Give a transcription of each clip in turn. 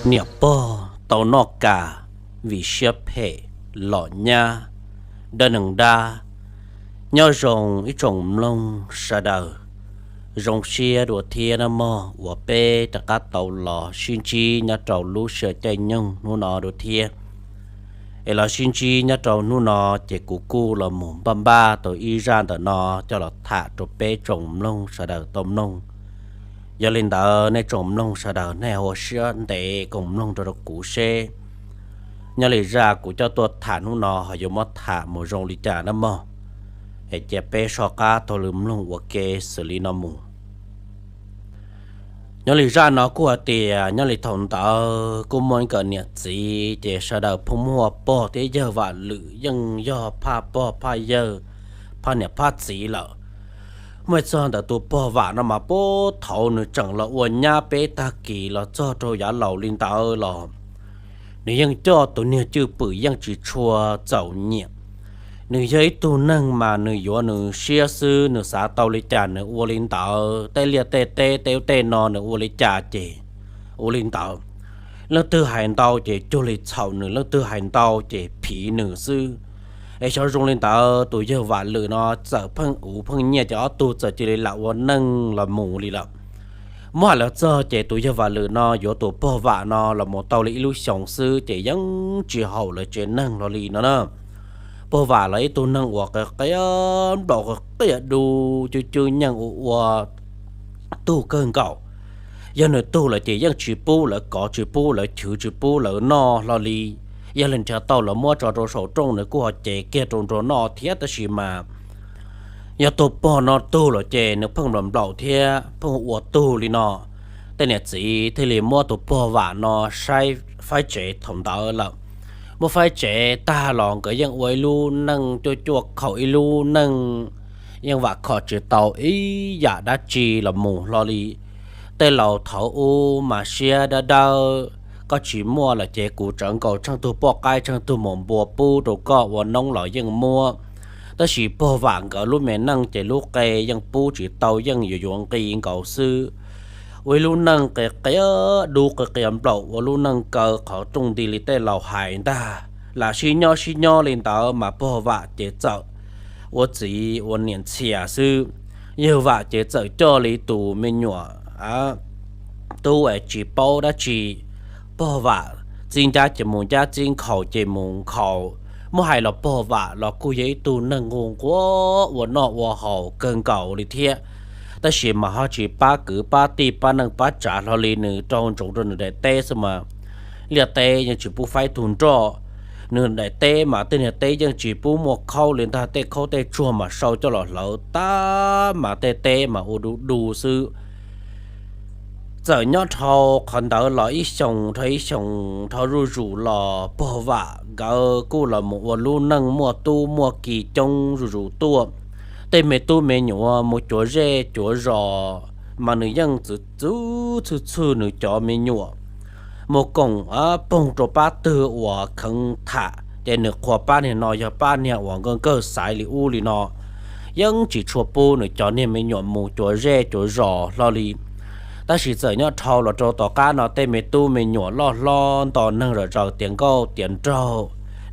Niam pog tau noj kas vim siab phem los nyab. Dab neeg dab. Nyob zoo ib tsoom mloog sawv daws, zoo siab dua thiab nawb mog uas peb rov qab tau los sib ntsib nyob rau lub sij hawm caij nyoog hnub no dua thiab. Es los sib ntsib nyob rau hnub no ces kuv kuj los mus npaj npaj tau ib zaj ntawm no coj los tham rau peb tsoom mloog sawv daws tau mloog. Yog li ntawd nej tsoom mloog sawv daws nej ua siab ntev koom mloog rau rau kuv seb nyob li zaj kuv coj tuaj tham hnub no ho yuav muab tham mus zoo li cas nawb mog. Es cia peb soj qab taug lw mloog ua ke xws li no mus. Nyob li zaj no kuj hais tias nyob li thaum ntawd kuj muaj ib nkawm niam txiv ces sawv daws phooj muaj pog thiab yawg Vam Lwm yeej yog phaj pog phaj yawg, phaj niam phaj txiv lawm. Muaj txog ntawm tus pog Vam no mas puag thaum nws tseem los ua nyab peb tag kis los txog rau yav laus li ntawd los nws yeej coj tus niag cwj pwm yeej tsis tshua txaus nyiam. Nws yog ib tug neeg mas nws yuav nws siab xwb, nws xav tau li cas nws ua li ntawd, tej liaj tej teb tej ub tej no nws ua li cas ces ua li ntawd. Leej twg hais ntau ces cuag li txhaum nws, leej twg hais ntau ces phiv nws xwb. Es xyov zoo li ntawd tus yawg Vam Lwm no txawm pheej uv pheej nyiaj ces ob tug txawm cia li lam ua neej los mus li lawm. Muab hais los txog ces tus yawg Vam Lwm no yuav tus pog Vam no los mus tau li ib lub xyoos xwb ces yeej tsis haum lawv tsev neeg hlo li no na. Pog Vam los ib tug neeg uas qia qia nplaum, qia qia dub, cwj cwj nyeej, ua ua tug kawg nkaus. Yog nws tug lawm ces yeej tsis pub lawv kov, tsis pub lawv chwv, tsis pub lawv noj hlo li. Yog li nrhiav tau los muab tso rau saum rooj nws kuj ho cev kiag rau nrog noj thiab, tab sis mas yog tus pog no tug lawm ces nws pheej nplaum nplaum thiab pheej ua tug li no. Tej niam txiv thiaj li muab tus pog Vam no saib faib tsev thaum ntawd lawm. Muab faib tsev tag los nkawd yeej ua ib lub neej cuaj cuaj khaum, ib lub neej yeej vam khom tsis tau ib yam dab tsi los mus hlo li. Tej laus thaum ub mas siab dawb dawb, koj tsis muaj lawm ces kuv tsawv nkaus tsheej tug poj qaib tsheej tug maum npua pub rau koj ua noob los yeej muab. Tab sis pog Vam nkawd lub me neej ces lub qe yeej pub tsis tau, yeej yuav yuav nqi nkaus xwb. Ua ib lub neej qia qia dub qia qia nplaum, ua lub neej kaw qhov rooj nti li tej laus hais ntag. Lam sib nyob sib nyob li ntawd mas pog Vam ces txawm ua txiv ua niam ntxhias xwb. Yawg Vam ces txawm coj li tus me nyuam tub es tsis paub dab tsi. Pog Vam txib ncab ces mus ncab, txib nkhaus ces mus nkhaus. Muab hais los pog Vam los kuj yog ib tug neeg nquag nquag ua noj ua haus kawg nkaus li thiab. Tab sis mas ho tsis pab kwv pab tij pab neej pab tsav hlo li, nws rau ntsoov rau nws daim teb xwb mas liaj teb yeej tsis pub faib tug nroj. Nws daim teb mas tej niag teb yeej tsis pub muaj khaub li ntag, tej khaub tej tsuag mas sau coj los hlawv tag mas tej teb mas ua du du xwb. Txawm nyob dhau qhov ntawd los ib xyoos dhau ib xyoos dhau zuj zus los pog Vam nkawd kuj los mus ua lub neej muaj tub muaj ki coob zuj zus tuaj. Tej me tub me nyuam mus cuav zej cuav zos mas nws yeej txwv txwv txhwj txhwj nws cov me nyuam, mus koom poog rau pab twg uas kheev tham ces nws qhuas pab niag no yog pab niag uas nkawj nkawj xaiv li ub li no. Yeej tsis tshua pub nws cov niag me nyuam mus cuav zej cuav zos hlo li. Tab sis txawm nyob dhau los rau tom qab no tej me tub me nyuam loj hlob nto neeg zom zaws tiav nkauj tiav nraug,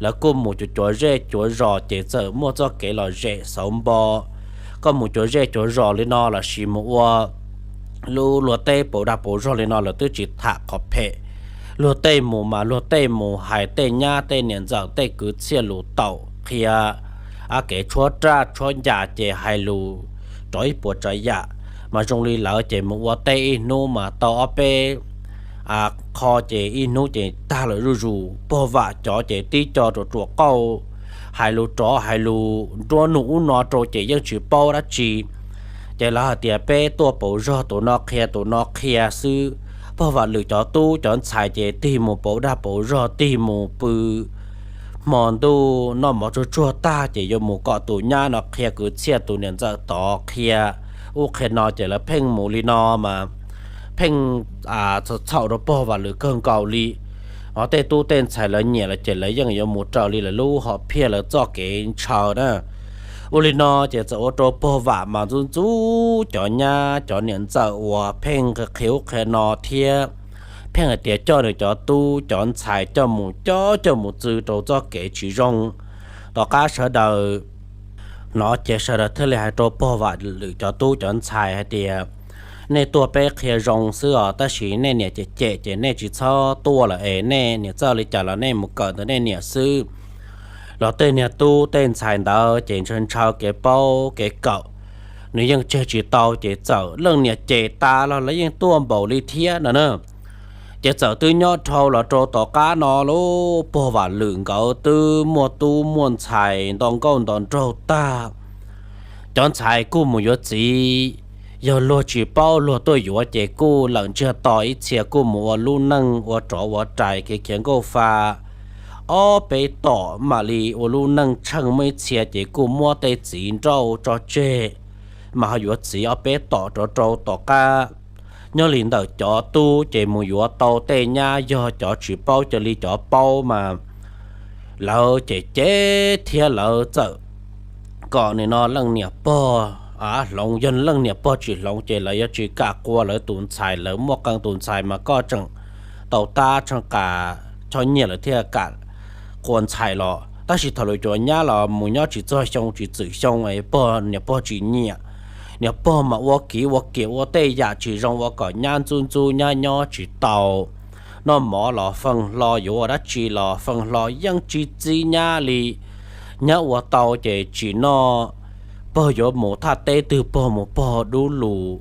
lawv kuj mus cuav cuav zej cuav zos ces txawm muaj txoj kev lom zem xauv npo. Koj mus cuav zej cuav zos li no lossis mus ua lub luag teb pauv dag pauv zog li no lawv twb tsis tham qhov phem. Luag tej mus mas luag tej mus hais tej nyab tej niam ntxawm tej kwv txhiaj lus taum qhia, a kev tshuab raj tshuab ncas ces hais lus rov ib puas tsav yam. Mas zoo li lawv ces mus ua teb ib hnub mas tau ob peb qho ces ib hnub ces tag lawm zuj zus. Pog Vam cov ces tib co ruam ruam qauj, hais lus rov hais lus nruab nug ub no rau ces yeej tsis paub dab tsi. Ces lawv hais tias peb tuaj pauv zog, tus no qhia tus no qhia xwb. Pog Vam Lwm cov tub cov ntxhais ces tig mus pauv dag pauv zog, tig mus pw hmo ntuj noj mov tsuag tsuag tag ces yuav mus kom tus nyab no qhia kwv txhiaj, tus niam ntxawm tod qhia ub qhia no ces lawv pheej mus li no mas pheej txhaum txhaum rau pog Vam Lwm kawg nkaus li. Ho tej tub tej ntxhais lawv nyiam lawm ces lawv yeej yuav mus raws li lawv lub hom phiaj lawv txoj kev ntshaw na. Ua li no ces txawm ua rau pog Vam mas ntxub ntxub cov nyab cov niam ntxawm uas pheej qhia ub qhia no thiab pheej hais tias coj nws cov tub cov ntxhais coj mus coj coj mus txwv rau txoj kev tsis zoo. Tom qab sawv daws hnov ces sawv daws thiaj li hais rau pog Vam Lwm cov tub cov ntxhais hais tias, nej tuaj peb qhia zoo xwb os, tab sis nej niam cem cem ces nej tsis txhob tuaj lawm es nej niam txawj li cas los nej mus kawm ntawm nej niam xwb. Los tej niag tub tej ntxhais ntawd ces ntshaw ntshaw kev paub kev kawm, nws yeej tseg tsis tau ces txawm leej niam cem tas los lawv yeej tuaj npaum li thiab no na. Ces txawm twb nyob dhau los rau tom qab no lub pog Vam Lwm nkawd twb muaj tub muaj ntxhais nto nkauj nto nraug tag. Cov ntxhais kuj mus yuav txiv, yog luag tsis paub luag tuaj yuav ces kuj lawm ntsiag to ib txhia kuj mus ua lub neej ua rov ua rais khiav khiav nkauj fa. Ob peb tom mam li ua lub neej tsheej, muaj ib txhia ces kuj muab tej txiv nrauj tso tseg, mas ho yuav txiv ob peb tom rov rau tom qab. Nyob li ntawm cov tub ces mus yuav tau tej nyab yog cov tsis paub, cia li cov paub mas lawv ces cem thiab lawv txawm kom nim no leej niam pog hloov, yog leej niam pog tsis hloov ces lawv yuav tsis kam qua lawv tus ntxhais, lawv muaj qee tus ntxhais mas koj tseem tau tab tsheej qas choj nyiaj lawv thiaj kam qua ntxhais los. Tab sis thaum lawv cov nyab los mus nyob tsis txog xyoo tsis txwm xyoo, pog niam pog tsis nyiam, niam pog mas ua kiv ua kiam ua tej yam tsis zoo ua kom nyab ntxub ntxub nyab nyob tsis tau. Noj mov los fee hlo, yuav ua dab tsi los fee hlo, yeej tsis txib nyab li. Nyab ua tau ces tsis noj, pog yuav mus thaj teb twg pog mus pog dub lus,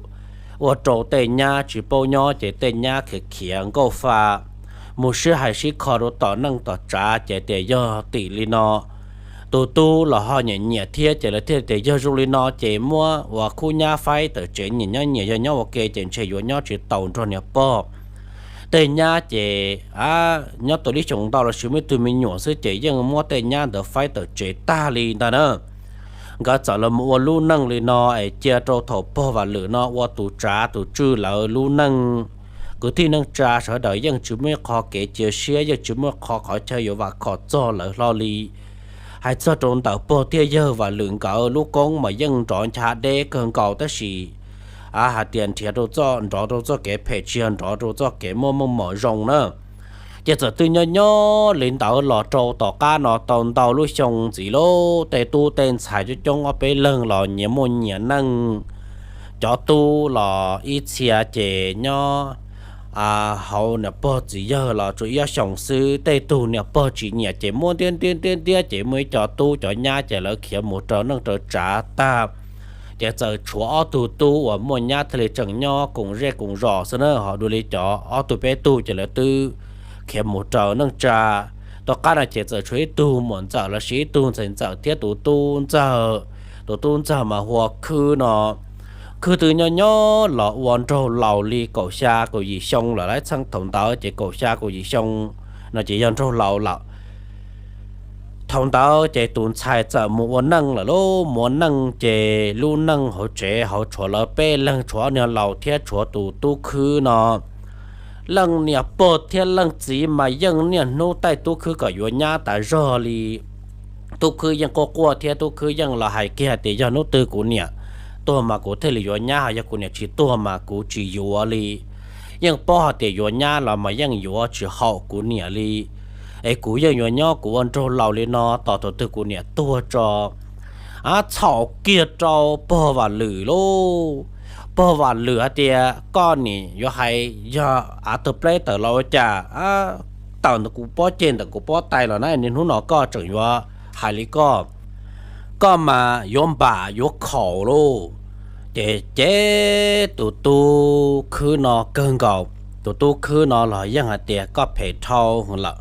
ua rau tej nyab tsis paub nyob ces tej nyab khiav khiav nkauj fa, mus sib hais sib kho rau tom neej tom tsav ces tias yog tim li no. Tus tub los ho nyiam nyiam thiab ces lawv thiaj tias yog zoo li no ces muab ua khub nyab faib tawm tsev, nyias nyob nyias, yog nyob ua ke ces ntshe yuav nyob tsis taus nrog niam pog. Tej nyab ces nyob tau ib xyoos ntau los sis muaj ib tug me nyuam xwb ces yeej muab tej nyab ntawd faib tawm tsev tag li ntag na. Nkawd txawm los mus ua lub neej li no es cia rau thaum pog Vam Lwm no ua tus tsav tus tswj lawv lub neej, kwv tij neej tsa sawv daws yeej tsis muaj ib qho kev cia siab, yeej tsis muaj qho qhov chaw yuav vam khom txog lawv hlo li. Hais txog rau ntawm pog thiab yawg Vam Lwm nkawd lub koob mas yeej nrov ncha deb kawg nkaus tab sis hais tias nrhiav rau txoj, nrov rau txoj kev phem tsis yog nrov rau txoj kev muaj meej mom zoo na. Ces txawm twb nyob nyob li ntawd los rau tom qab no tau ntau lub xyoo ntxiv lauj, tej tub tej ntxhais coob coob ob peb leeg los nyias muaj nyias neej. Cov tub los ib txhia ces nyob hauv niam pog txiv yawg los tsuas ib ob xyoos xwb, tej tug niam pog tsis nyiam ces muab ntiab ntiab ntiab ntiab ces muaj ib co tub cov nyab ces lawv khiav mus raws neej raws tsav tag. Ces txawm tshuav ob tug tub uas muaj nyab thiaj li tseem nyob koom zej koom zos xwb na, ho dua li cov ob tug peb tug ces lawv twb khiav mus raws neej tsa. Tom qab no ces txawm tshuav ib tug muam ntxawm los sis ib tug ntxhais ntxawm thiab tus tub ntxawg. Tus tub ntxawg mas hu ua Khwb no. Khwb twb nyob nyob los ua nraug laus li kaum xya kaum yim xyoo lawm lauj, txheej thaum ntawd ces kaum xya kaum yim xyoo no ces yog nraug laus lawm. Thaum ntawd ces tus ntxhais txawm mus ua neej lawm lauj, mus ua neej ces lub neej hauv tsev hauv tshuav lawv peb leeg, tshuav niag laus thiab tshuav tus tub Khwb no. Leej niam pog thiab leej txiv mas yeej niaj hnub taij tub Khwb kom yuav nyab tas zog li. Tub Khwb yeej quaj quaj thiab tub Khwb yeej los hais kiag tias yog hnub twg kuv niam tuag mas kuv thiaj li yuav nyab, ho yog kuv niam tsis tuag mas kuv tsis yuav li. Yeej paub hais tias yuav nyab los mas yeej yuav tsis haum kuv niam li. Es kuv yeej yuav nyob kuv ua nraug laus li no tos thaum twg kuv niam tuag tso. Txhaum kiag rau pog Vam Lwm lauj. Pog Vam Lwm hais tias koj nim yuav hais yog av tawg pleb tawm los ua cas, tawm ntawm kuv pob ceg ntawm kuv pob tais los na, niaj hnub no koj tseem yuav hais li koj. Koj mas yuav npam yuav khaum lauj. Ces cem tus tub Khwb no kawg nkaus. Tus tub Khwb no los yeej hais tias koj phem dhau lawm.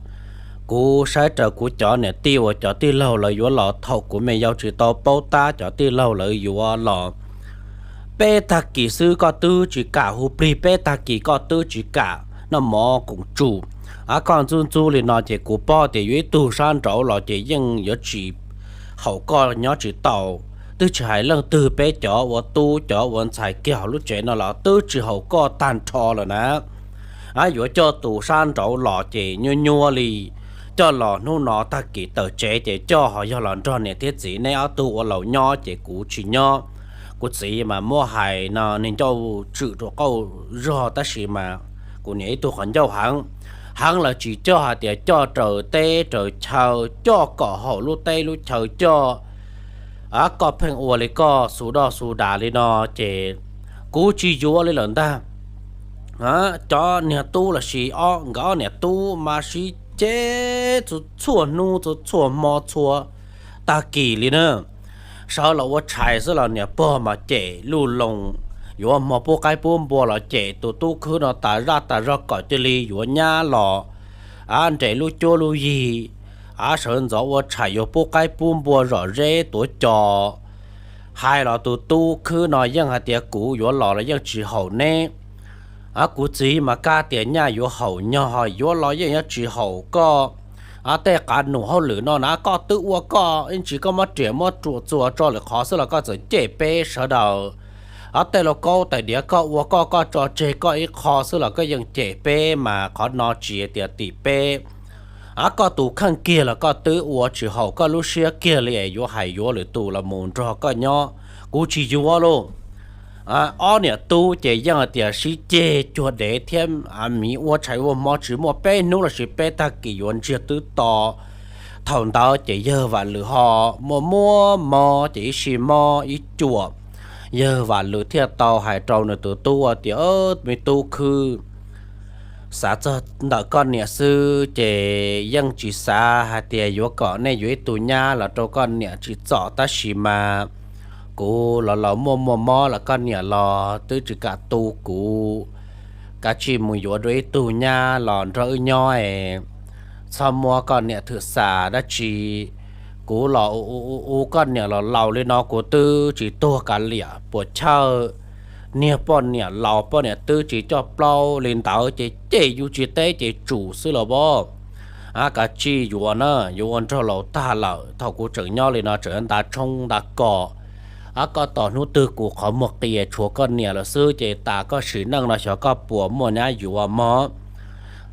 Kuv saib raws kuv cov niam tij uas cov tij laug lawv yuav los thaum kuv me yau tsis tau paub tab cov tij laug lawv yuav los peb tag kis xwb koj twb tsis kam hu plig, peb tag kis koj twb tsis kam noj mov koom tsum. Koj ntxub ntxub li no ces kuv paub tias yuav ib tug sab nraud los ces yeej yuav tsis haum koj nyob tsis tau. Twb tsis hais leej twg, peb cov ua tub cov ua ntxhais kiag hauv lub tsev no los twb tsis haum koj tag nrho lawm na. Yuav coj tus sab nraud los ces nyuaj nyuaj li. Coj los hnub no tag kis tawm tsev ces coj ho yog los nrog niam thiab txiv neb ob tug ua laus nyob ces kuv tsis nyob. Kuv txiv mas muab hais no neeg ncauj tswm rau qauj zog tab sis mas kuv niam ib tug qhov ncauj heev, heev lawm tsis coj hais tias coj raws teb raws chaw, coj kom haum lub teb lub chaw coj. Koj pheej ua li koj xu doj xu das li no ces kuv tsis yuav li lawm ntag. Cov niag tub los sis ob nkawd ob niam tub mas sib ceg txhua txhua hnub txhua txhua hmo txhua tag kis li na. Sawv los ua tshais xwb los niam pog mas cem luj loos, yuav hmo pub qaib pub npua los cem tus tub khwb no tas zaj tas zog kom cia li yuav nyab los nres lub cuab lub yig, sawv ntxov ua tshais yuav pub qaib pub npua zom zeb tuav cos. Hais los tus tub khwb no yeej hais tias kuv yuav los los yeej tsis haum neb. Kuv txiv mas kab tias nyaj yuav haum nyog, yuav los yeej yuav tsis haum koj. Tej qav num hauj lwm no na koj twb ua koj ib ntsis koj muab riam muab ruam txuas tso lwm qhov xwb los koj txawm cem peb sawv daws. Tej lauj kaub tais diav koj ua koj, koj tso tseg koj ib qho xwb los koj yeej cem peb mas qhov no tsis tias tim peb. Koj tus kheej kiag los koj twb ua tsis haum koj lub siab kiag li es yuav hais yuav lwm tus los mus nrog koj nyob, kuv tsis yuav lauj. Ob niam tub ces yeej hais tias sib ceg cuag dev thiab, miv ua tshais ua hmo tsis muaj peb hnub los sis peb tag kis yuav ntsiag twb to. Thaum ntawd ces yawg Vam Lwm ho muaj muaj mob ces ib sij mob ib cuam, yawg Vam Lwm thiaj tau hais rau nws tus tub tias, me tub khwb, xav txog ntawm koj niam xwb ces yeej tsis xav hais tias yuav kom nej yuav ib tug nyab los rau koj niam tsis txom, tab sis mas kuv los laus muaj muaj mob los koj niam los twb tsis kam tu kuv, kav tsij mus yuav dua ib tug nyab los nrog wb nyob es txhob muab koj niam thwm xam dab tsi. Kuv los u u u koj niam los laus li no kuv twb tsis tuag kav liam puas chawj. Niag poj niam laus poj niam twb tsis coj plaub li ntawd ces cem yus tsis teb ces tsum xwb los as. Kav tsij yuav na, yuav ua nraug laus tag lawm, thaum kuv tseem nyob li no tseem nta tshoob nta kos. Ab, koj tos hnub twg kuv qhov muag qias tshuav koj niam lawm xwb ces tas koj sim neej no xyov koj puas muaj nyab yuav mog.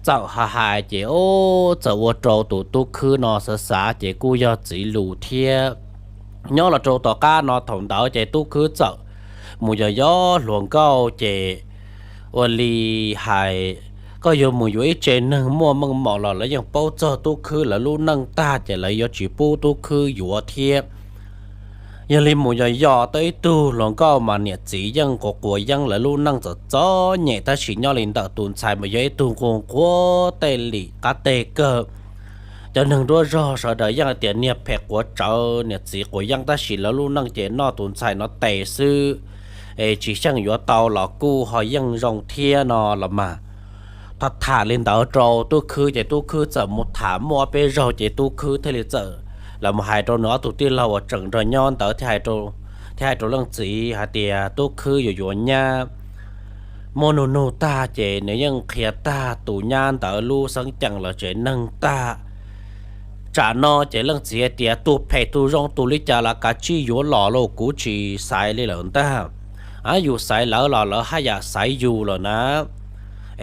Txawm hais hais ces ub txawm ua rau tus tub khwb no xav xav ces kuj yog txiv lus thiab. Nyob los rau tom qab no thaum ntawd ces tub khwb txawm mus yos yos hluas nkauj ces ua li hais, koj yuav mus yuav ib tse neeg muaj meej mom los lawv yeej paub txog tub khwb lawv lub neej tag ces lawv yuav tsis pub tub khwb yuav thiab. Yog li mus yos yos tau ib tug hluas nkauj mas niam txiv yeej quav quav yeeb, lawv lub neej txom txom nyem tab sis nyob li ntawm tus ntxhais mas yog ib tug nquag nquag tej lim qab teg kawg. Cov neeg nruab zog sawv daws yeej hais tias niag phem quav tsawv niam txiv quav yeeb tab sis lawv lub neej ces noj tus ntxhais no tes xwb, es tsis xyeej yuav tau los kuj ho yeej zoo thiab no los mas. Tham tham li ntawd rau tub khwb ces tub khwb txawm mus tham muaj ob peb zaug ces tub khwb thiaj li txawm los mus hais rau nws ob tug tij laug uas tseem nrog nyob ntawd thiab hais rau leej txiv hais tias tub khwb yuav yuav nyab. Muaj nug nug tag ces nws yeej qhia tag tus nyab ntawd lub xeeb ceem los tsev neeg tag. Tsam no ces leej txiv hais tias tus phem tus zoo tus li cas los kav tsij yuav los lauj, kuv tsis xaiv li lawm ntag. Yus xaiv lawv los lawv haj yam xaiv yus lawm na.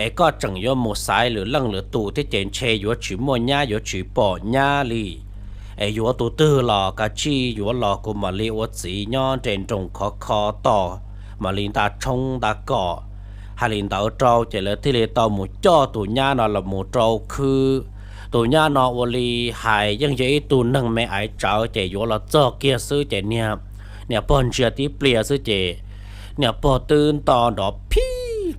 Es koj tseem yuav mus xaiv lwm leej lwm tus thiab ces ntshe yuav tsis muaj nyab yuav tsis pom nyab li. Es yuav tus twg los kav tsij yuav los kuv mam li ua txiv nyob nres nroos khov kho tos, mam li nta tshoob nta kos. Hais li ntawd rau ces lawv thiaj li tau mus coj tus nyab no los mus rau khwb. Tus nyab no ua li hais yeej yog ib tug neeg me aiv tsawv ces yuav los txog kiag xwb ces niag niam pog ntsia tib pliag xwb ces niam pog twb nto nrov phib.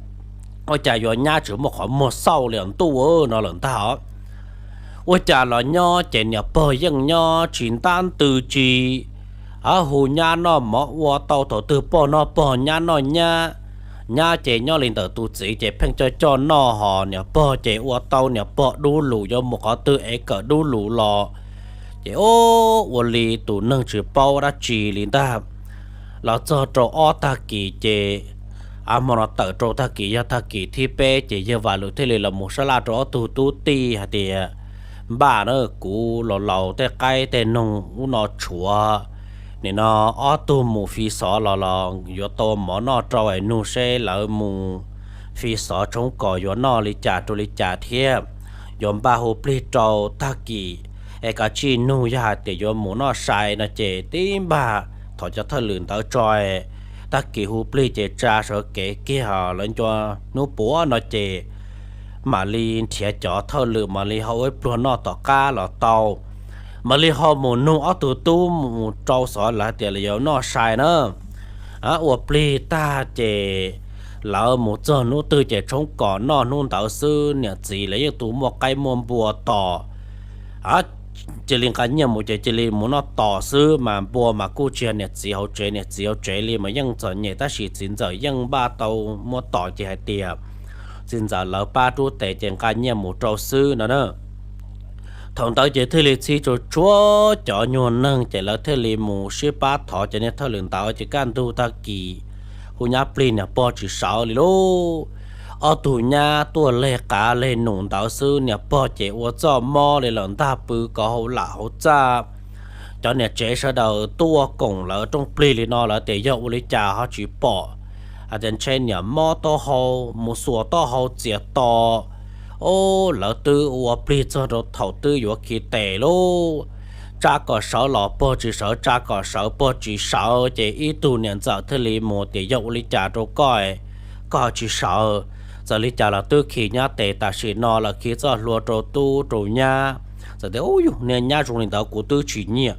Ua cas yuav nyab tsis muaj qhov muag xauj li ntuj no lawm ntag. Ua cas los nyob ces niam pog yeej nyob tsis ntab ntws tsis hu nyab noj mov ua tau thaum twg pog noj pog nyab noj nyab. Nyab ces nyob li ntawm tus txiv ces pheej coj coj noj ho niam pog ces ua tau niam pog dub lus yuav mus qhov twg es kawm dub lus los. Ces ua li tus neeg tsis paub dab tsi li ntag. Los txog rau ob tag kis ces, a hmo no tawm rau tag kis yog tag kis thib peb ces yawg Vam Lwm thiaj li los mus sab laj rau ob tug tub tij hais tias, npaj na, kuv los laus tej qaib tej noog ub no tshuav. Nim no ob tug mus fi xov los los yuav tau mov noj rau es nug seb lawv mus fi xov tshoob kos yuav noj li cas rau li cas thiab. Yuav npaj hu plig rau tag kis es kav tsij nug, yog hais tias yuav mus noj sai no ces tib npag thov cov thawj lwm ntawd tso, tag kis hu plig ces tsa sawv kev kiag lawv ncua hnub puav no ces mam li nrhiav cov thawj lwm mam li ho ua ib pluag noj tom qab los tau. Mam li ho mus nug ob tug tub mus rau xov lawv tias lawv yuav noj sai na. Ua plig tag ces lawv mus txog hnub twg ces tshoob kos noj hnub ntawd xwb, niam txiv lawv yeej tus muaj qaib muaj npua tos. Cia li nqa nyiaj mus ces cia li mus noj tos xwb mas npua mas kuj tsis yog niam txiv hauv tsev, niam txiv hauv tsev li mas yeej txom nyem tab sis txiv ntxawm yeej npaj tau muab tos ces hais tias txiv ntxawm lawv pab rub tes ces nqa nyiaj mus rau xwb no na. Thaum ntawd ces thiaj li txhij tsuas tsuav cov nyuag neeg ces lawv thiaj li mus sib pab thov cov niag thawj lwm ntawd ces kaj ntug tag kis hu nyab plig niam pog tsis sawv li lauj. Ob tug nyab tuaj leg qav leg num ntawd xwb, niam pog ces ua txoj mob li lawm ntag pw kov hauv lam hauv txaj. Cov niam tsev sawv daws tuaj koom lawv rooj plig li no lawv tias yog ua li cas ho tsis pom, hais tias ntshe niam mob taub hau mus xuas taub hau txias to. Lawv twb ua plig txog rau thaum twb yuav khi tes lauj, tsa kom sawv los pog tsis sawv, tsa kom sawv pog tsis sawv ces ib tug niam ntxawm thiaj li mus tias yog ua li cas rau koj, koj ho tsis sawv. Txawm li cas los twb khi nyab tes tam sim no lawm, khi txoj hlua rau tub rau nyab. Txawm tias u yug niag nyab zoo li ntawd kuv twb tsis nyiam.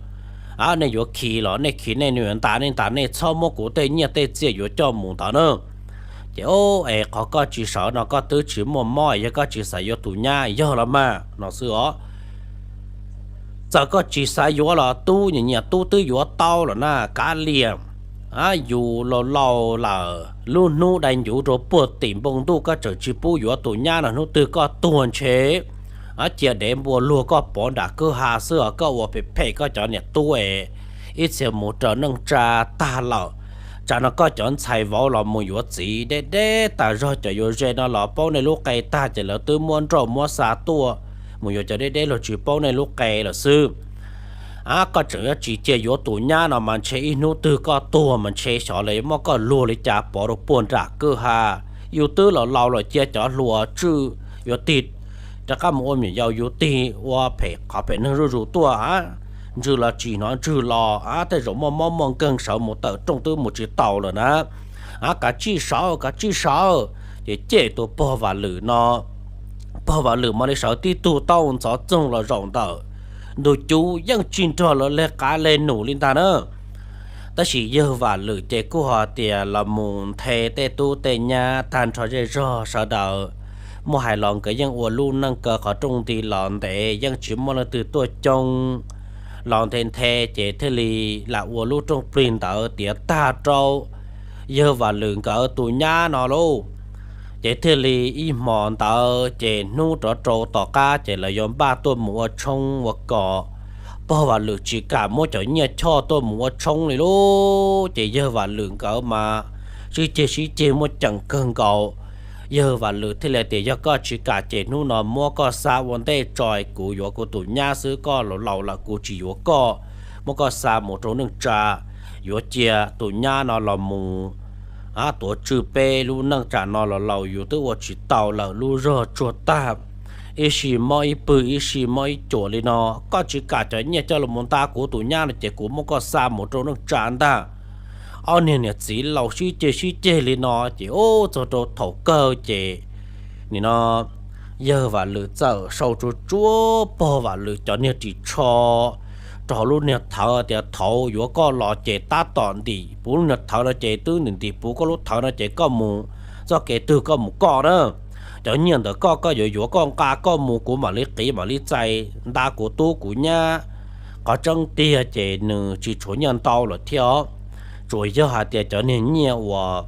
Nej yuav khi los nej khi, nej yuav nta nej nta, nej txhob muab kuv tej nyiaj tej txiaj yuav coj mus ntawd na. Ces es qhov koj tsis sawv no koj twb tsis muaj mob, yog koj tsis xav yuav tus nyab yog los mas no xwb os. Txawm koj tsis xav yuav los tub nyiam nyiam tub twb yuav tau los na, kav liam. Yus laus laus lawm, lub hnub dai ncuv rau puag tim npoo ntuj koj tseem tsis pub yuav tus nyab no, hnub twg koj tuag ntshe cia dev npua luag koj pov nram kwj ha xwb os. Koj ua phem phem koj cov niam tub es ib txhia mus raws neej tsa tag lawm, tsam no koj cov ntxhais vauv los mus yuav txiv deb deb tas zog, cov yuav ze no los paub nej lub qe tag ces lawv twb muab nrauj muab xa tuaj, mus yuav cov deb deb luag tsis paub nej lub qe lawm xwb. Koj tseem yuav tsis cia yuav tus nyab no mas ntshe ib hnub twg koj tuag mas ntshe xyov lawv muab koj luag li cas pov rau puag nram kwj ha. Yus twb los laus los cia cov hluas tswj, yuav tig rov qab mus ua me nyuam yaus, yus tig ua phem qhov phem neeg zuj zus tuaj, ntswg los tsis hnov ntswg los, tej zaum muaj mob muaj nkeeg sawv mus tawm rooj twb mus tsis taus lawm na. Kav tsij sawv, kav tsij sawv. Ces cem tus pog Vam Lwm no. Pog Vam Lwm mam li sawv tib tug taub ntxhov txoog los zaum ntawm ntug cub, yeej tsis nrog lawv leg qav leg num li ntag na. Tab sis yawg Vam Lwm ces kuj ho tias los mus nthe tej tub tej nyab tag nrho zej zog sawv daws. Muaj hais los nkawd yeej ua lub neej kaw qhov rooj nti los ntev, yeej tsis muaj leej twg tuaj coob. Los nthe nthe ces thiaj li lam ua lub rooj plig ntawd tiav tag rau yawg Vam Lwm nkawd tus nyab no lauj. Ces thiaj li ib hmo ntawd ces hnub rov rau tom qab ces lawv yuav npaj tuaj mus ua tshoob ua kos. Pog Vam Lwm tsis kam muab cov nyiaj choj tuaj mus ua tshoob li lauj, ces yawg Vam Lwm nkawd mas sib ceg sib ceg muaj ceem kawg nkaus. Yawg Vam Lwm thiaj li tias yog koj tsis kam ces hnub no muab koj xa ua ntej tso, kuv yuav kuv tus nyab xwb, koj laus laus lawm kuv tsis yuav koj, muab koj xa mus rau neej tsa, yuav cia tus nyab no los mus tuav tswj peb lub neej, tsam no los laus yus twb ua tsis tau lawm, lub zog tsuag tag, ib sij mob ib pwg ib sij mob ib cuam li no. Koj tsis kam cov nyiaj coj los mus nta kuv tus nyab no ces kuv muab koj xa mus rau neej tsa ntag. Ob niag niam txiv laus sib ceg sib ceg li no ces ub txog rau thaum kawg ces nim no yawg Vam Lwm txawm sau tsuag tsuag pog Vam Lwm cov niag ris tsho rau hauv lub niag thawv tias thaum yuav koj los ces tab tom ntim puv lub niag thawv no ces twb ntim ntim puv koj lub thawv no ces koj mus txoj kev twg koj mus koj na. Cov nyiaj ntawm koj, koj yuav yuav koj nqa koj mus, kuv mam li qiv mam li txais nta kuv tub kuv nyab. Qhov tseeb tiag ces nws tsis tshuav nyiaj ntau lawm thiab os. Tsuas yog hais tias cov niag nyiaj uas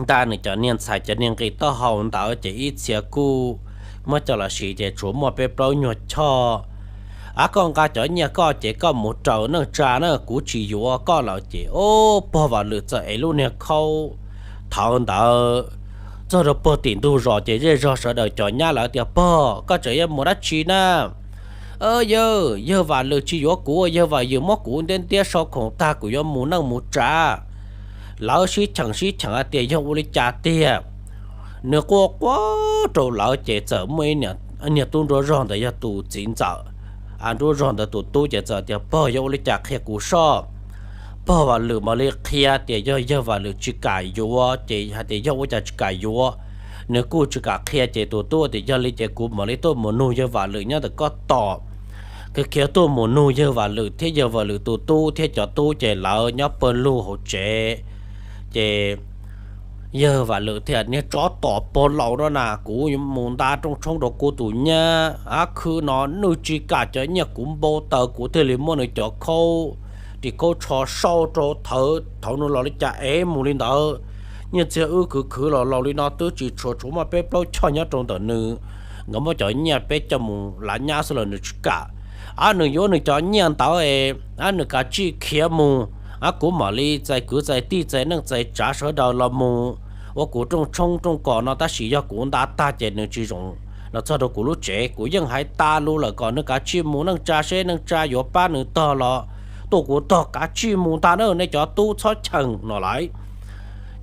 nta nws cov niag ntxhais cov niag nqi taub hau ntawd ces ib txhia kuj muab coj los siv ces tsuas muaj peb plaub nyuag choj. Ab, koj nqa cov nyiaj koj ces koj mus raws neej tsa na, kuv tsis yuav koj lawm ces ub pog Vam Lwm txawm ev lub niag khaub thawv ntawd txog rau puag tim ntug zos ces zej zog sawv daws cov nyab lawv tias pog, koj tseem yuav mus dab tsi na? Yawg, yawg Vam Lwm tsis yuav kuv, yawg Vam Lwm muab kuv ntiab ntiab sau khoom tag kuv yuav mus neej mus tsa. Lawv sib cheem sib cheem hais tias yog ua li cas tiag. Nws quaj quaj rau lawv ces txawm muaj ib niag tub nruab zog ntawd yog tus txiv ntxawm, nruab zog ntawd tus tub ces txawm tias pog, yog ua li cas qhia kuv soj. Pog Vam Lwm mam li qhia tias yog yawg Vam Lwm tsis kam yuav ces hais tias yog ua cas tsis kam yuav. nws kuj tsis kam qhia ces tus tub tias yog li ces kuv mam li tuaj mus nug yawg Vam Lwm nyob ntawm koj tom. Khiav khiav tuaj mus nug yawg Vam Lwm thiab yawg Vam Lwm tus tub thiab cov tub ces lawv nyob pawg lug hauv tsev. Ces yawg Vam Lwm thiaj tias niag tsov tom pog laus no na, kuv mus nta rooj tshoob rau kuv tus nyab, a khwv no nws tsis kam cov nyiaj kuv npau taws kuv thiaj li muab nws cov khaub ris khaub tsho sau rau thawv thaum nws los li cas es mus li ntawd. Nyiaj txiag wb khwv khwv los laus li no twb tsis tshuav, tshuav muaj peb plaub choj nyob rau ntawm nws. Nkawd muab cov nyiaj peb coj mus lav nyab xwb los nws tsis kam. A nws yuav nws cov nyiaj ntawd es a nws kav tsij khiav mus, a kuv mam li txais kwv txais tij txais neej txais tsav sawv daws los mus ua kuv rooj tshoob rooj kos no, tab sis yog kuv nta tag ces nws tsis zoo los txog rau kuv lub tsev. Kuv yeej hais tas lus lawm kom nws kav tsij mus, neej tsa seb neej tsa yuav pab nws tog los tuaj kuv tog, kav tsij mus ntag na nej cov tub, txhob cheem no lawm.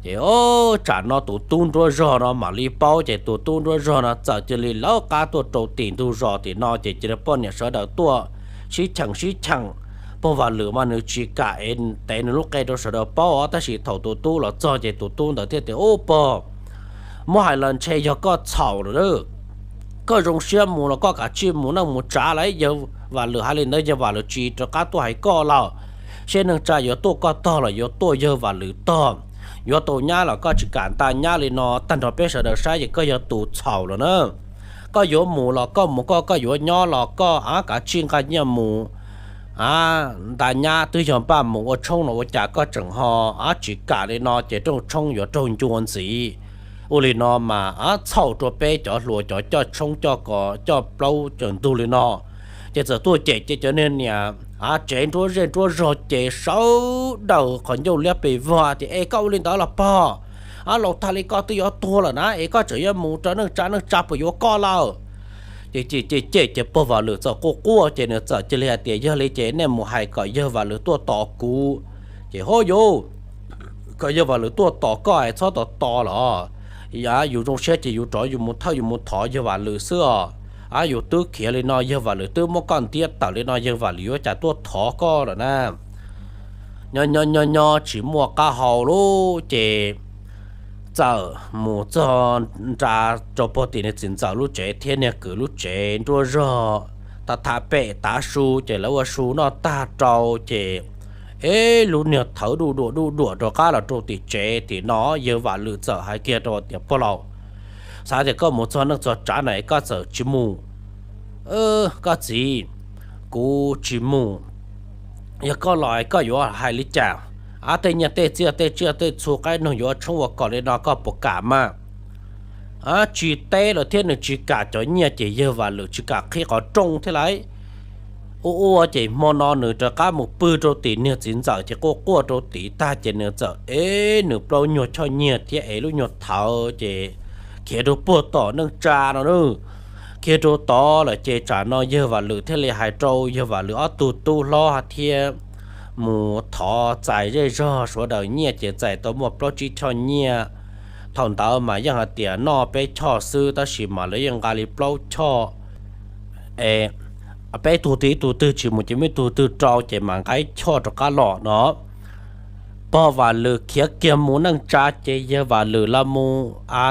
Ces o, tsam no tus tub nruab zog no mam li paub, ces tus tub nruab zog no txawm cia li lawv qab tuaj rau tim ntug zos tim no, ces cia li poj niam sawv daws tuaj sib cheem sib cheem. Pog Vam Lwm mas nws tsis kam es tev nws lub qe rau sawv daws paub os, tab sis thaum tus tub los txog ces tus tub ntawd thiaj tias, Ub pog, muab hais los ntshe yog koj txhaum lawm. Koj zoo siab mus los koj kav tsij mus neej mus tsav lawm, yawg Vam Lwm hais li ntawd yawg Vam Lwm tsis rov qab tuaj hais koj lawm. Seb neej tsa yuav tuaj koj tog los yuav tuaj yawg Vam Lwm tog. Yuav tau nyab los koj tsis kam nta nyab li no, tag nrho peb sawv daws saib ces koj yog tus txhaum lawm na. Koj yuav mus los koj mus koj, koj yuav nyob los koj, a kav tsij nqa nyiaj mus. A, nta nyab twb yog npaj mus ua tshoob no ua cas koj tseem ho a tsis kam li no ces rooj tshoob yuav raug ncua ntxiv. Ua li no mas a txhaum rau peb cov hluas cov coj tshoob coj kos coj plaub coj ntug li no. Ces txawm tuaj cem ces cov niag niam a tsev nruab zej nruab zog ces sawv daws qhov ncauj liab pes vog tias, Es koj ua li ntawd los pog? A, laus tag li koj twb yuav tuag lawm na es koj tseem yuav mus rau neej tsa, neej tsa puas yuav koj lawm? Ces cem cem cem ces pog Vam Lwm txawm quaj quaj ces nws txawm cia li hais tias, Yog li ces nej mus hais kom yawg Vam Lwm tuaj tos kuv. Ces, Ho yus, kom yawg Vam Lwm tuaj tos koj es txhob tos tos los. Yus zoo siab ces yus rov yus mus thawj yus mus thov yawg Vam Lwm xwb os. A, yus twb khiav li no yawg Vam Lwm twb muab koj ntiab tawm li no yawg Vam Lwm yuav cas tuaj thov koj lawm na. Nyob nyob nyob nyob tsis muaj qab hau lawm ces txawm mus txog nra rau pog tim niag txiv ntxawm lub tsev thiab niag kwv lub tsev nruab zog. Tham tham pem tav su ces lawv ua su noj tag rau ces, e, lub niag thawv duj duam duj duam rov qab los rau tim tsev tim no, yawg Vam Lwm txawm hais kiag rau tias, Pog laus, xav tias koj mus txog neej txog tsav na es koj txawm tsis mus. Koj txiv, kuv tsis mus. Yog koj los koj yuav hais li cas? Ab, tej nyiaj tej txiaj tej tsiaj tej txhu qaib noog yuav tshoob ua kom li no koj puas kam mas? Tsis teb lawm thiab, nws tsis kam cov nyiaj ces yawg Vam Lwm tsis kam qhib qhov rooj thiab lauj. Ua ua ces hmo no nws rov qab mus pw rau tim niag txiv ntxawm ces quaj quaj rau tid tag ces nws txawm ev nws plaub nyuag choj nyiaj thiab ev lub nyuag thawv ces khiav rau puag tom neej tsa no na. Khiav rau tod lawm ces tsam no yawg Vam Lwm thiaj li hais rau yawg Vam Lwm ob tug tub hlob thiab mus thov txais zej zog sawv daws nyiaj ces txais tau muaj plaub tsib choj nyiaj. Thaum ntawd mas yeej hais tias noj peb choj xwb tab sis mas lawv yeej nqa li plaub choj. Es peb tug twg ib tug twg tsis mus ces muaj ib tug twg rau ces mam nqa ib choj rov qab los no. Pog Vam Lwm khiav kiag mus neej tsa ces yawg Vam Lwm los mus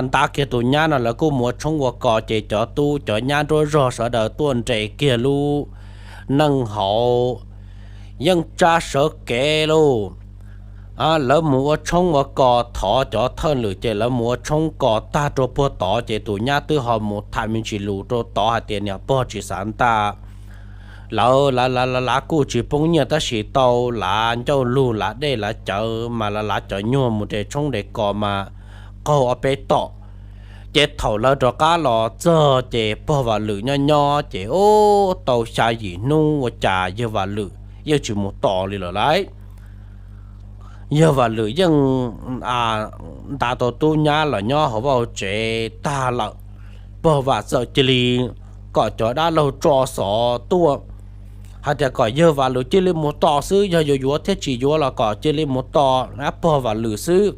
nta kiag tus nyab no lawv kuj mus ua tshoob ua kos ces cov tub cov nyab nruab zog sawv daws tuaj nres kiag lub neej hauv yeej tsa sawv kev lauj. Lawv mus ua tshoob ua kos thov cov thawj lwm ces lawv mus ua tshoob kos tag rau puag tod ces tus nyab twb ho mus tham me ntsis lus rau tod hais tias niam pog tsis xav nta. Lawv lav lav kuj tsis poob nyiaj tab sis tau lav ncauj lug lav dej lav cawv mas lav lav cov nyuag mus nres tshoob nres kos mas qaug ob peb tom. Ces thaum lawv rov qab los txog ces pog Vam Lwm nyob nyob ces ub tau xya yim hnub ua cas yawg Vam Lwm yeej tsis mus tos li lawm lauj. Yawg Vam Lwm yeej nta tau tub nyab los nyob hauv vaj hauv tsev tag lawm. Pog Vam txawm cia li kom cov dab laug tso xov tuaj hais tias kom yawg Vam Lwm cia li mus tos xwb, yog yuav yuav thiab tsis yuav los kom cia li mus tos pog Vam Lwm xwb.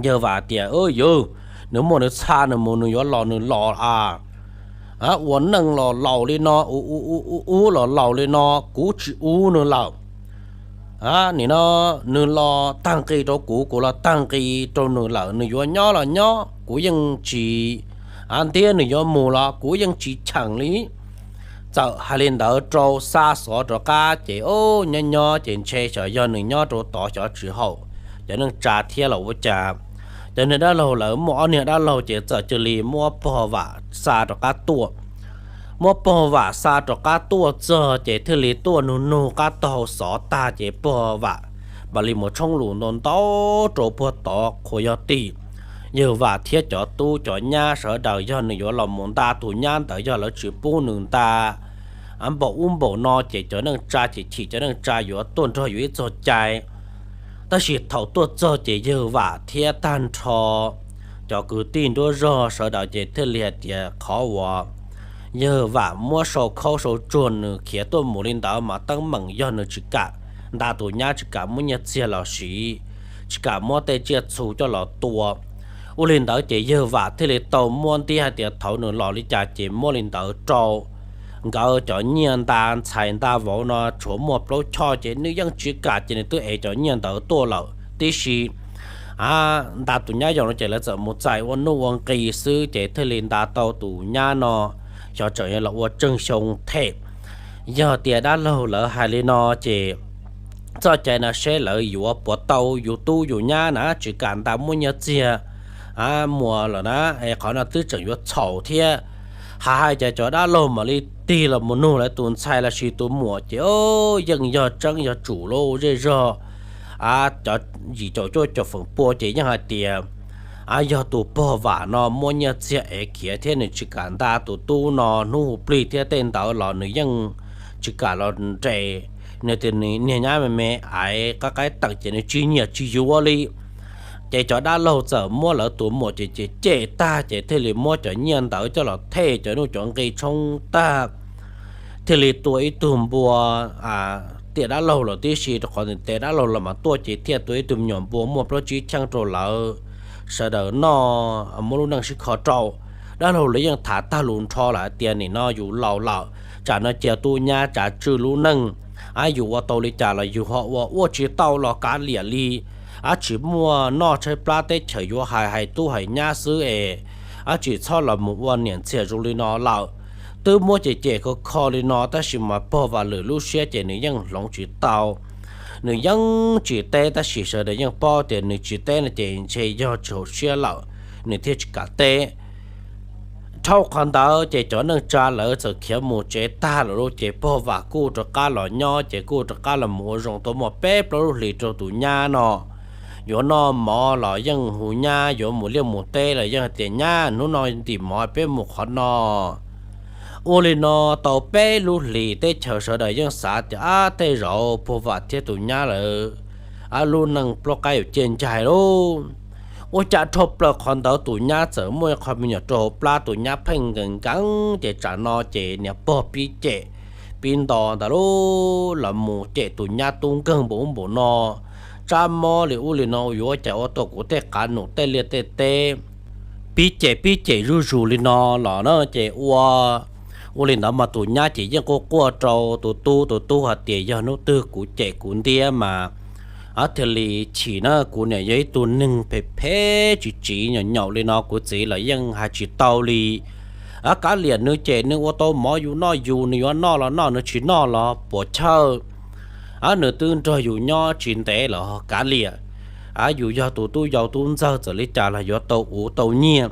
Yawg Vam tias, Yawg, nws muaj nws txha nws mus, nws yuav los nws los a. Ua neej los laus li no, ub los laus li no, kuv tsis ub nws lawm. Nim no nws los tag nqi rau kuv, kuv los tag nqi rau nws lawm, nws yuav nyob los nyob kuv yeej tsis, a, ntiab, nws yuav mus los kuv yeej tsis cheem li. Txawm hais li ntawd rau xa xov rov qab ces, o, nyob nyob ces ntshe xyov yog nws nyob rau tod xyov tsis haum cov neej tsa thiab los ua cas. Cov niag dab laug lawv muaj ob niag dab laug ces txawm cia li muab pog vam xa rov qab tuaj. Muab pog vam xa rov qab tuaj txog ces thiaj li tuaj nug nug qab taug xov tag ces pog vam mam li mus tshoob lus ntau ntau rau puag tod qhuas yog tim yawg vam thiab cov tub cov nyab sawv daws, yog nws yuav los mus nta tus nyab ntawd, yog lawv tsis pub nws nta npaum ub npaum no ces cov neej tsa ces chim, cov neej tsa yuav tuaj nrog yus ib txog cai. Tab sis thaum tuaj txog ces yawg vam thiab tag nrho cov kwv tij nruab zog sawv daws ces thiaj li hais tias qhov uas yawg vam muab sau khaub sau tsuag nws khiav tuaj mus li ntawd mas teeb meem yog nws tsis kam nta tus nyab, tsis kam muab nyiaj txiag los siv, tsis kam muab tej tsiaj txhu coj los tua. Ua li ntawd ces yawg vam thiaj li tau muab ntiab hais tias thaum nws los li cas ces muab li ntawd rau. Nkawd cov nyiaj nta ntxhais nta vauv no tshuav muaj plaub choj ces nws yeej tsis kam, ces nws twb ev cov nyiaj ntawd tuaj lawm tib si. A, nta tus nyab yaus no ces lawv txawm mus txais ua nuj ua nqi xwb ces thiaj li nta tau tus nyab no, xyov tseem yuav los ua tsawg xyoo them. Yog tias dab laug lawv hais li no ces txoj cai no seb lawv yuav puas tau yus tub yus nyab na, tsis kam nta muab nyiaj txiag muas lawm na, es qhov no twb tseem yuav txhaum thiab. Hais hais ces cov dab laug mam li tig los mus nug lawv tus ntxhais los sis tus muam ces, o, yeej yog tseeb yog tsum lauj, zej zog, a, cov yim caum cuaj caum feem pua ces yeej hais tias, a, yog tus pog vam no muab nyiaj txiag ev khiav thiab nws tsis kam nta tus tub no hnub hu plig thiab tej ntawd los nws yeej tsis kam los nres, nws tias nws niag nyab me me aiv qab qaib teem ces nws tsis nyiam tsis yuav li. Ces cov dab laug txawm muab lawv tus muam ces cem cem tag ces thiaj li muab cov nyiaj ntawd coj los them cov nuj cov nqi tshoob tag, thiaj li tua ib tug npua tiam dab laug los tib si, rau qhov ntev dab laug los mas tuaj ces thiaj tua ib tug me nyuam npua muaj plaub tsib cheeb rau lawv sawv daws noj, muab lub neej sib kho rau. Dab laug lawv yeej tham tag lus nrho lawm hais tias nim no yus laus lawm, tsam no cia tub nyab tsav tswj lub neej, a, yus ua tau li cas los yus ho ua, ua tsis tau los kav liam li. A, tsis muaj noj tshaib plab teb chaws yuav hais, hais tub hais nyab xwb es, a, tsis txhob los mus ua niam ntxhias zoo li no lawm. Twb muab cem cem kho kho li no tab sis mas pog vam lwm lub siab ces nws yeej hloov tsis tau. Nws yeej tsis teb tab sis sawv daws yeej paub tias nws tsis teb no ces ntshe yog tsis haum siab lawm, nws thiaj tsis kam teb. Dhau qhov ntawd ces cov neej tsa lawv txawm khiav mus tsev tag lawm lauj, ces pog vam kuj rov qab los nyob, ces kuj rov qab los mus ua zoo tau muaj peb plaub lub hlis rau tus nyab no. Yuav noj mov los yeej hu nyab, yuav mus liaj mus teb los yeej hais tias nyab, hnub no ntim mov peb mus qhov no. Ua li no tau peb lub hlis teb chaws sawv daws yeej xav tias ab tej zaum pog vam thiab tus nyab lawv, ab lub neej plaub qaib yuav ciaj ncaig lauj. Ua cas dhau plaws qhov ntawd tus nyab txawm muaj ib qho me nyuam rau hauv plab, tus nyab pheej nkees nkees ces tsam no ces niam pog pib cem pib nto ntawd lauj, los mus cem tus nyab tub nkeeg npaum ub npaum no, tsab mob li ub li no, yuav ua cas ua tau kuv tej qav num tej liaj tej teb. Pib cem pib cem zuj zus li no los na ces ua, ua li ntawd mas tus nyab ces yeej quaj quaj rau tus tub, tus tub hais tias yog hnub twg kuv cem kuv ntiab mas thiaj li chim na, kuv niam yog ib tug neeg phem phem tsis tsiv, nyaum nyaum li no kuv txiv los yeej hais tsis tau li. Kav liam nws, cem nws ua tau mov yus noj yus, nws yuav noj los noj, nws tsis noj los puas chawj. Nws twb nrog yus nyob tsis ntev los kav liam. Yus yog tus tub yau tub ntxawg, txawm li cas los yuav tau ua tau nyiaj.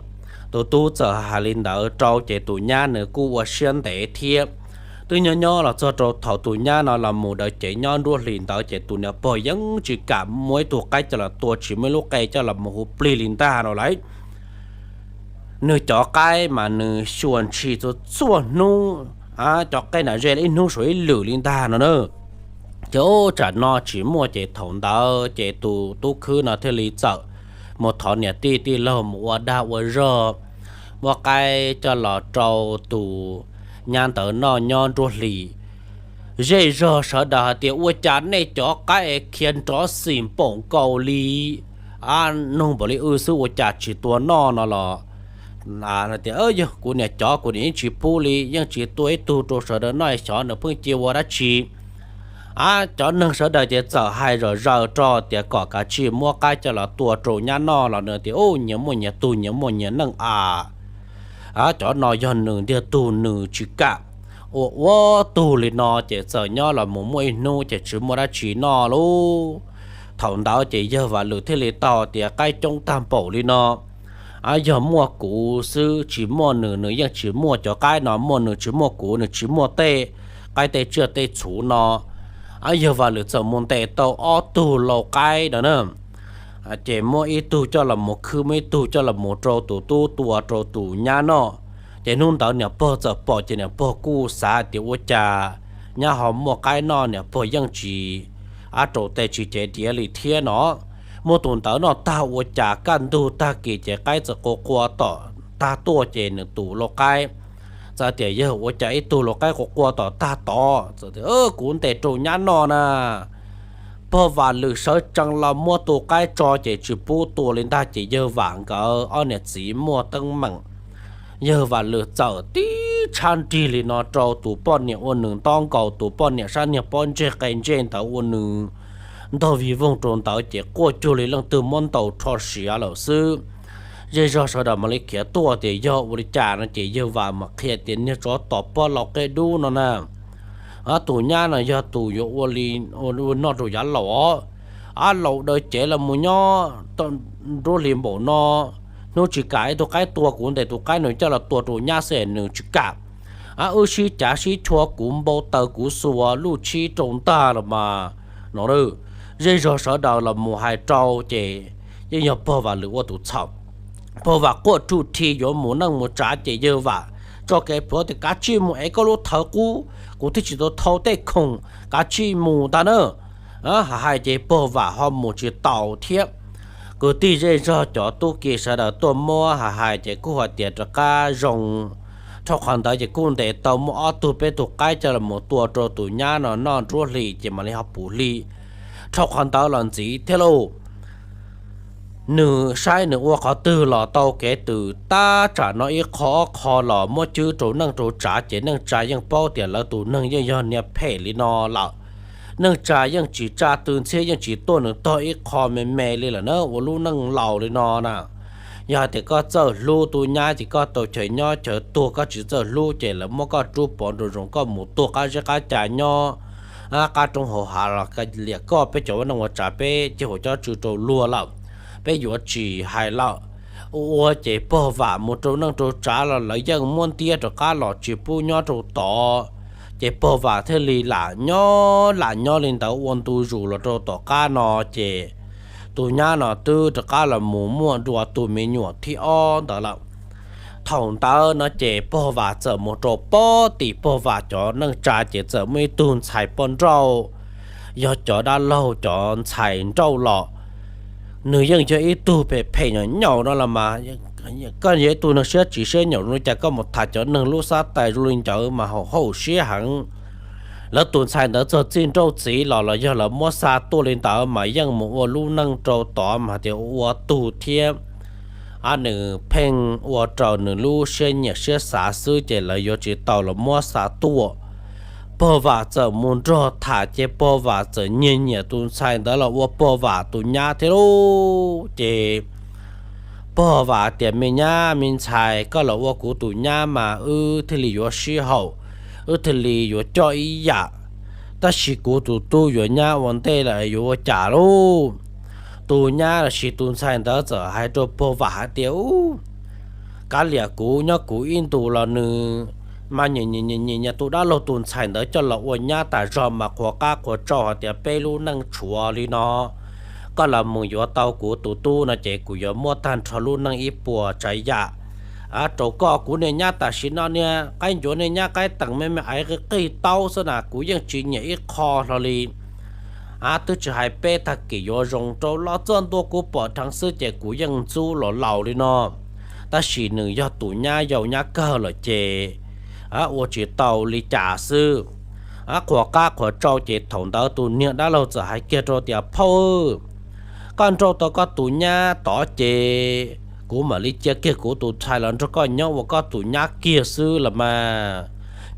Tus tub txawm hais li ntawd rau ces tus nyab nws kuj ua siab ntev thiab. Twb nyob nyob los txog rau thaum tus nyab no los mus daws cev nyob nruab hlis ntawd ces tus niam pog yeej tsis kam muab ib tug qaib coj los tua, tsis muaj ib lub qe coj los mus hu plig li ntag no lauj. Nws cov qaib mas nws xyuas ntshis txhua txhua hnub, cov qe nram ze ib hnub suav ib lwm li ntag no na. Ces tsam no tsis muaj ces thaum ntawd ces tus tub khwb no thiaj li txawm mus thov niam tij tij laug mus ua dag ua zog, muab qaib coj los rau tus nyab ntawd noj nyob nruab hlis. Zej zog sawv daws hais tias ua cas nej cov qaib es khiav nrov xim npaum nkaus li, nug npaum li wb xwb ua cas tsis tua noj no los. Tias yog kuv niam cov, kuv niam yeej tsis pub li, yeej tsis tua ib tug rau sawv daws noj, xyov nws pheej cia ua dab tsi. Cov neeg sawv daws ces txawm hais zom zaws rau tias kom kav tsij muab qaib coj los tua rau nyab noj los nws tias, Ub, nyias muaj nyias tug, nyias muaj nyias neej a. Cov no yog nws ntiag tug, nws tsis kam ua ua tug li no ces txawm nyob los mus muaj ib hnub ces tsis muaj dab tsi noj lauj. Thaum ntawd ces yawg Vam Lwm thiaj li tau tias, Qaib coob tag npaum li no, yog muaj kuv xwb tsis muaj nws, nws yeej tsis muaj cov qaib no, muaj nws tsis muaj kuv, nws tsis muaj tej qaib tej tsiaj tej txhu no. Yawg Vam Lwm txawm mus ntes tau ob tug lau qaib no na, ces muab ib tug coj los mus khwb, muab ib tug coj los mus rau tus tub tua rau tus nyab noj. Ces hnub ntawd niam pog txawm pom ces niam pog kuj xav tias ua cas nyab ho muaj qaib noj, niam pog yeej tsis ab rau tej tsis cev diav li thiab no. Muab tus ntawd noj tag ua cas kaj ntug tag kis ces qaib txawm qua qua tom tag tuaj ces nws tus lau qaib txawm tias, Yawg, ua cas ib tug lau qaib qua qua tom tag tod? Txawm tias, Kuv ntes rau nyab noj na. Pog Vam Lwm sawv tsees los muab tus qaib tso ces tsis pub tua li ntag ces yawg Vam nkawd ob niam txiv muaj teeb meem. Yawg Vam Lwm txawm tib tshab nrig li no rau tus poj niam uas nws ntaub nkaus, tus poj niam sab niag pob ntseg qe ntsej ntawd uas nws ntog vij voog rau ntawd ces quaj cuag li leej twg muab ntaus rho siav lawm xwb. Zej zog sawv daws mam li khiav tuaj tias yog ua li cas no ces yawg Vam mam qhia tias niag tsov tom pob lau qej dub no na, tus nyab no yog tus yuav ua li, ua noj rau yav laus os. Ab, laus daws cev los mus nyob nruab hlis npaum no, hnub tsis kam ib tug qaib tua, kuv ntes tus qaib nws coj los tua rau nyab xwb nws tsis kam. Ab, wb sib cav sib chua, kuv npau taws kuv xuas lub tshib rau ntag los mas no. Zej zog sawv daws los mus hais rau ces yeej yog pog Vam Lwm ua tus txhaum. Pog Vam quaj ruj rhi yuav mus neej mus tsav ces yawg Vam tso kev plhuav tias, Kav tsij mus ev koj lub thawv qub, kuv thiaj tsis tau thau tej khoom, kav tsij mus ntag na. Hais hais ces pog Vam ho mus tsis tau thiab. Kwv tij zej zog cov tub ki sawv daws tuaj muab hais hais ces kuj hais tias rov qab zoo, dhau qhov ntawd ces kuj ntes tau muaj ob tug peb tug qaib coj los mus tua rau tus nyab no noj nruab hlis ces mam li ho puv hli. Dhau qhov ntawd los ntxiv thiab lauj, nws saib nws ua qhov twg los tau kev twm tab tsam no ib qho ob qho los muab cwb rau neej rau tsav ces neej tsa yeej paub tias lawv tus neeg yeej yog niag phem li no lawm. Neej tsa yeej tsis tsa tw ntxhiab, yeej tsis tuaj nws tog ib qho me me li lawm na, ua lub neej laus li no na. Yog hais tias koj txawj hlub tub nyab ces koj tau chaw nyob chaw tuag, koj tsis txawj hlub ces lawv muab koj rub pov nraum zoov koj mus tuag qab zeb qab ca nyob qab roob hauv hav los liam koj. Peb cov ua neej ua tsav peb cia hauv cob tsw rau luag lawm, peb yuav tsis hais lawm. Ua ua ces pog Vam mus rau neej rau tsav los lawv yeej muab ntiab rov qab los tsis pub nyob rau tod. Ces pog Vam thiaj li lam nyob lam nyob li ntawd ua ntu zus los rau tom qab no ces tus nyab no twb rov qab los mus muaj dua tus me nyuam thib ob ntawd lawm. Thaum ntawd no ces pog Vam txawm mus rau pob tim pog Vam cov neej tsa ces txawm muaj ib tug ntxhais poj nrauj, yog cov dab laug cov ntxhais nrauj los. Nws yeej yog ib tug phem phem nyaum nyaum no los mas, koj yog ib tug neeg siab tsis siab nyaum zoo li cas koj mus tham cov neeg lub xab tais zoo li ncawd mas haum haum siab heev. Lawv tus ntxhais ntawd txog txij nrauj txiv los los yog lawv muab xa tuaj li ntawd mas yeej mus ua lub neej rau tod mas hais tias ua tug thiab. Ab, nws pheej ua rau nws lub siab nyiam siab xav xwb ces lawv yuav tsis tau los muab xa tuaj. Pog Vam txawm mus nrog tham ces pog Vam txawm nyiag nyiam tus ntxhais ntawd los ua pog Vam tus nyab thiab lauj. Ces pog Vam tias, Me nyab me ntxhais, koj los ua kuv tus nyab mas wb thiaj li yuav sib haum, wb thiaj li yuav coj ib yam. Tab sis kuv tus tub yuav nyab ua ntej lawm yuav ua cas lauj? Tus nyab los sis tus ntxhais ntawd txawm hais rau pog Vam hais tias, Ub, kav liam kuv nyob kuv ib ntus los nws mas nyiam nyiam nyiam tus dab laug tus ntxhais ntawd coj los ua nyab tas zog mas qhuas qab qhuas tsau hais tias peb lub neej tshuav li no. Koj los mus yuav tau kuv tus tub no ces kuv yuav muab tag nrho lub neej ib puas tsav yam rau koj. Kuv niag nyab tam sim no niag qaib ncuav niag nyab qaib teem me me aiv qig qig taub xwb na, kuv yeej tsis nyiam ib qho hlo li. Twb tsis hais peb tag kis yuav zoo rau los txoj ntua kuv pom dheev xwb ces kuv yeej ntxub los laus li no. Tab sis nws yog tus nyab yau nyab kawg lawm ces ua tsis tau li cas xwb. Qhuas qab qhuas tsau ces thaum ntawd tus niag dab laug txawm hais kiag rau tias, Phauj, koj nrauj tau koj tus nyab tod ces kuv mam li cia kiag kuv tus ntxhais los nrog koj nyob ua koj tus nyab kiag xwb los mas.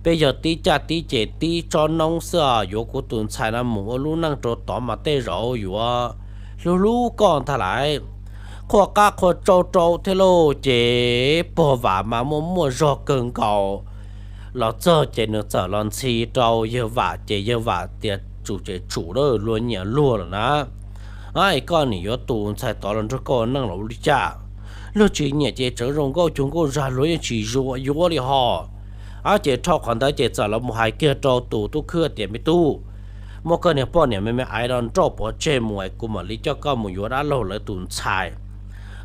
peb yog tib caj tib ces tib tsob noob xwb os, yuav kuv tus ntxhais no mus ua lub neej rau tod mas tej zaum yuav hlub hlub koj ntag lauj. Qhuaj qab qhuaj tsau rau thiab lauj, ces pog Vam mas muaj muaj zog kawg nkaus. Los txog ces nws txawm los ntxhi rau yawg Vam, ces yawg Vam tias tsum ces tsum, luag nyiam luag lawm na. Koj nim yuav tus ntxhais tod los nrog koj ua neej los ua li cas? Luag tsis nyiam ces tseem zoo nkauj cuag nkauj zag luag yeej tsis yuav li hos. Ces dhau qhov ntawd ces txawm los mus hais kiag rau tus tub khwb tias, me tub, muab koj niag poj niam me me aiv no nrauj pov tseg mus es kuv mam li coj koj mus yuav dab laug lawv tus ntxhais.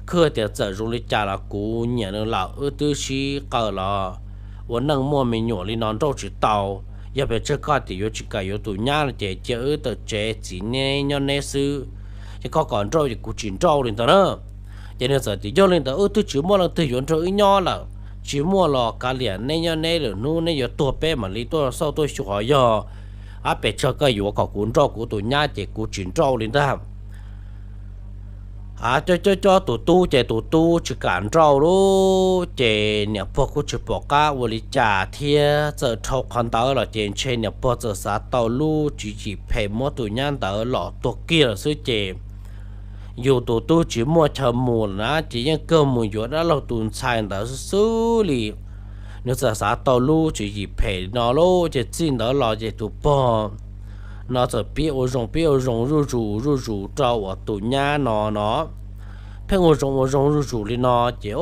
Khwb tias txawm zoo li cas los kuv nyiam nws lawm, wb twb sib qawm los ua neej muaj me nyuam li no nrauj tsis tau. Yog pes tsawg koj tias yuav tsis kam yuav tus nyab no ces cia wb tawm tsev txiv neb nyob neb xwb. Ces koj kom nrauj ces kuv tsis nrauj li ntawd na. Ces nws txawm tias yog li ntawd wb twb tsis muaj leej twg yuav nrog wb nyob lawm, tsis muaj los kav liam neb nyob neb lwm hnub neb yuav tuag peb mam li tuaj xauj tuaj xyuas, yog pes tsawg koj yuav kom kuv nrauj kuv tus nyab ces kuv tsis nrauj li ntag. Cob cob cob tus tub ces tus tub tsis kam nrauj lauj, ces niam pog kuj tsis pom qab ua li cas thiab. Txawm dhau qhov ntawd los ces ntshe niam pog txawm xav tau lub tswv yim phem muab tus nyab ntawd los tuag kiag lawm xwb ces yus tus tub tsis muaj chaw mus lawm na, ces yeej kawg mus yuav dab laug tus ntxhais ntawd xwb xwb li. Nws txawm xav tau lub tswv yim phem no lauj, ces txij ntawd los ces tus pog no txawm pib ua zoo pib ua zoo zuj zus zuj zus rau uas tus nyab no no. Pheej ua zoo ua zoo zuj zus li no ces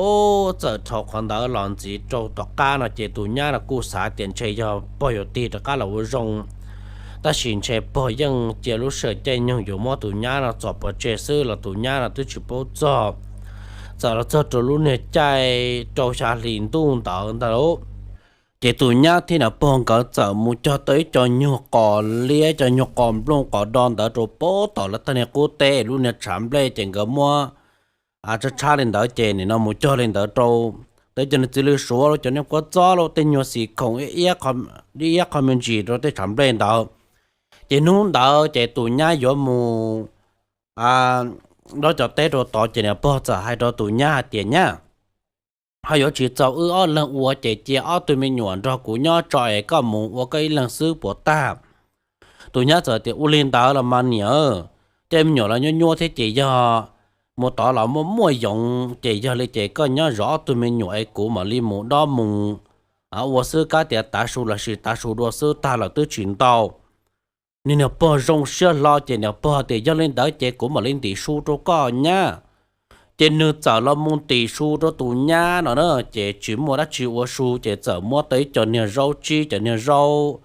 txawm dhau qhov ntawd los ntxiv rau tom qab no ces tus nyab no kuj xav tias ntshe yog pog yuav tig rov qab los ua zoo, tab sis ntshe pog yeej cia lub sij hawm caij nyoog yuav muab tus nyab no txom pov tseg xwb los tus nyab no twb tsis paub txog. Txawm los txog rau lub niag caij rau xya hli ntuj ntawd ntag lauj, ces tus nyab thiab niam pog nkawd txawm mus cog tau ib co nyuag qos liab, co nyuag qos nplooj qos do ntawd rau pem tom lawv tag niag qub teb, lub niag tshav nplej ces nkawd muab tshab tshab li ntawd ces nim no mus cog li ntawd rau tau cov niag txiv lws suav los cov niag kuab txob los tej nyuag xim khoom ib iab qho me ntsis rau tej tshav nplej ntawd. Ces hnub ntawd ces tus nyab yuav mus dob cov teb rau tod ces niam pog txawm hais rau tus nyab hais tias, nyab, ho yuav tsis txaus wb ob leeg ua ces cia ob tug me nyuam nrog kuv nyob tso es koj mus ua koj ib leeg xwb puas tag? Tus nyab txawm tias, ua li ntawd los mas niam, coj me nyuam los nyuaj nyuaj thiab ces yog mus tod los muaj muaj yoov ces yog li ces koj nyob zov ob tug me nyuam es kuv mam li mus dob mus ua xwb, kab tias tav su los sis tav su dua xwb tag los twb tsis ntau. Niag niam pog zoo siab hlo ces niam pog tias, yog li ntawd ces kuv mam li ntim su rau koj nyab. Ces nws txawm los mus ntim su rau tus nyab no na, ces tsis muaj dab tsi ua su ces txawm muab tau ib co niag zaub tsib, cov niag zaub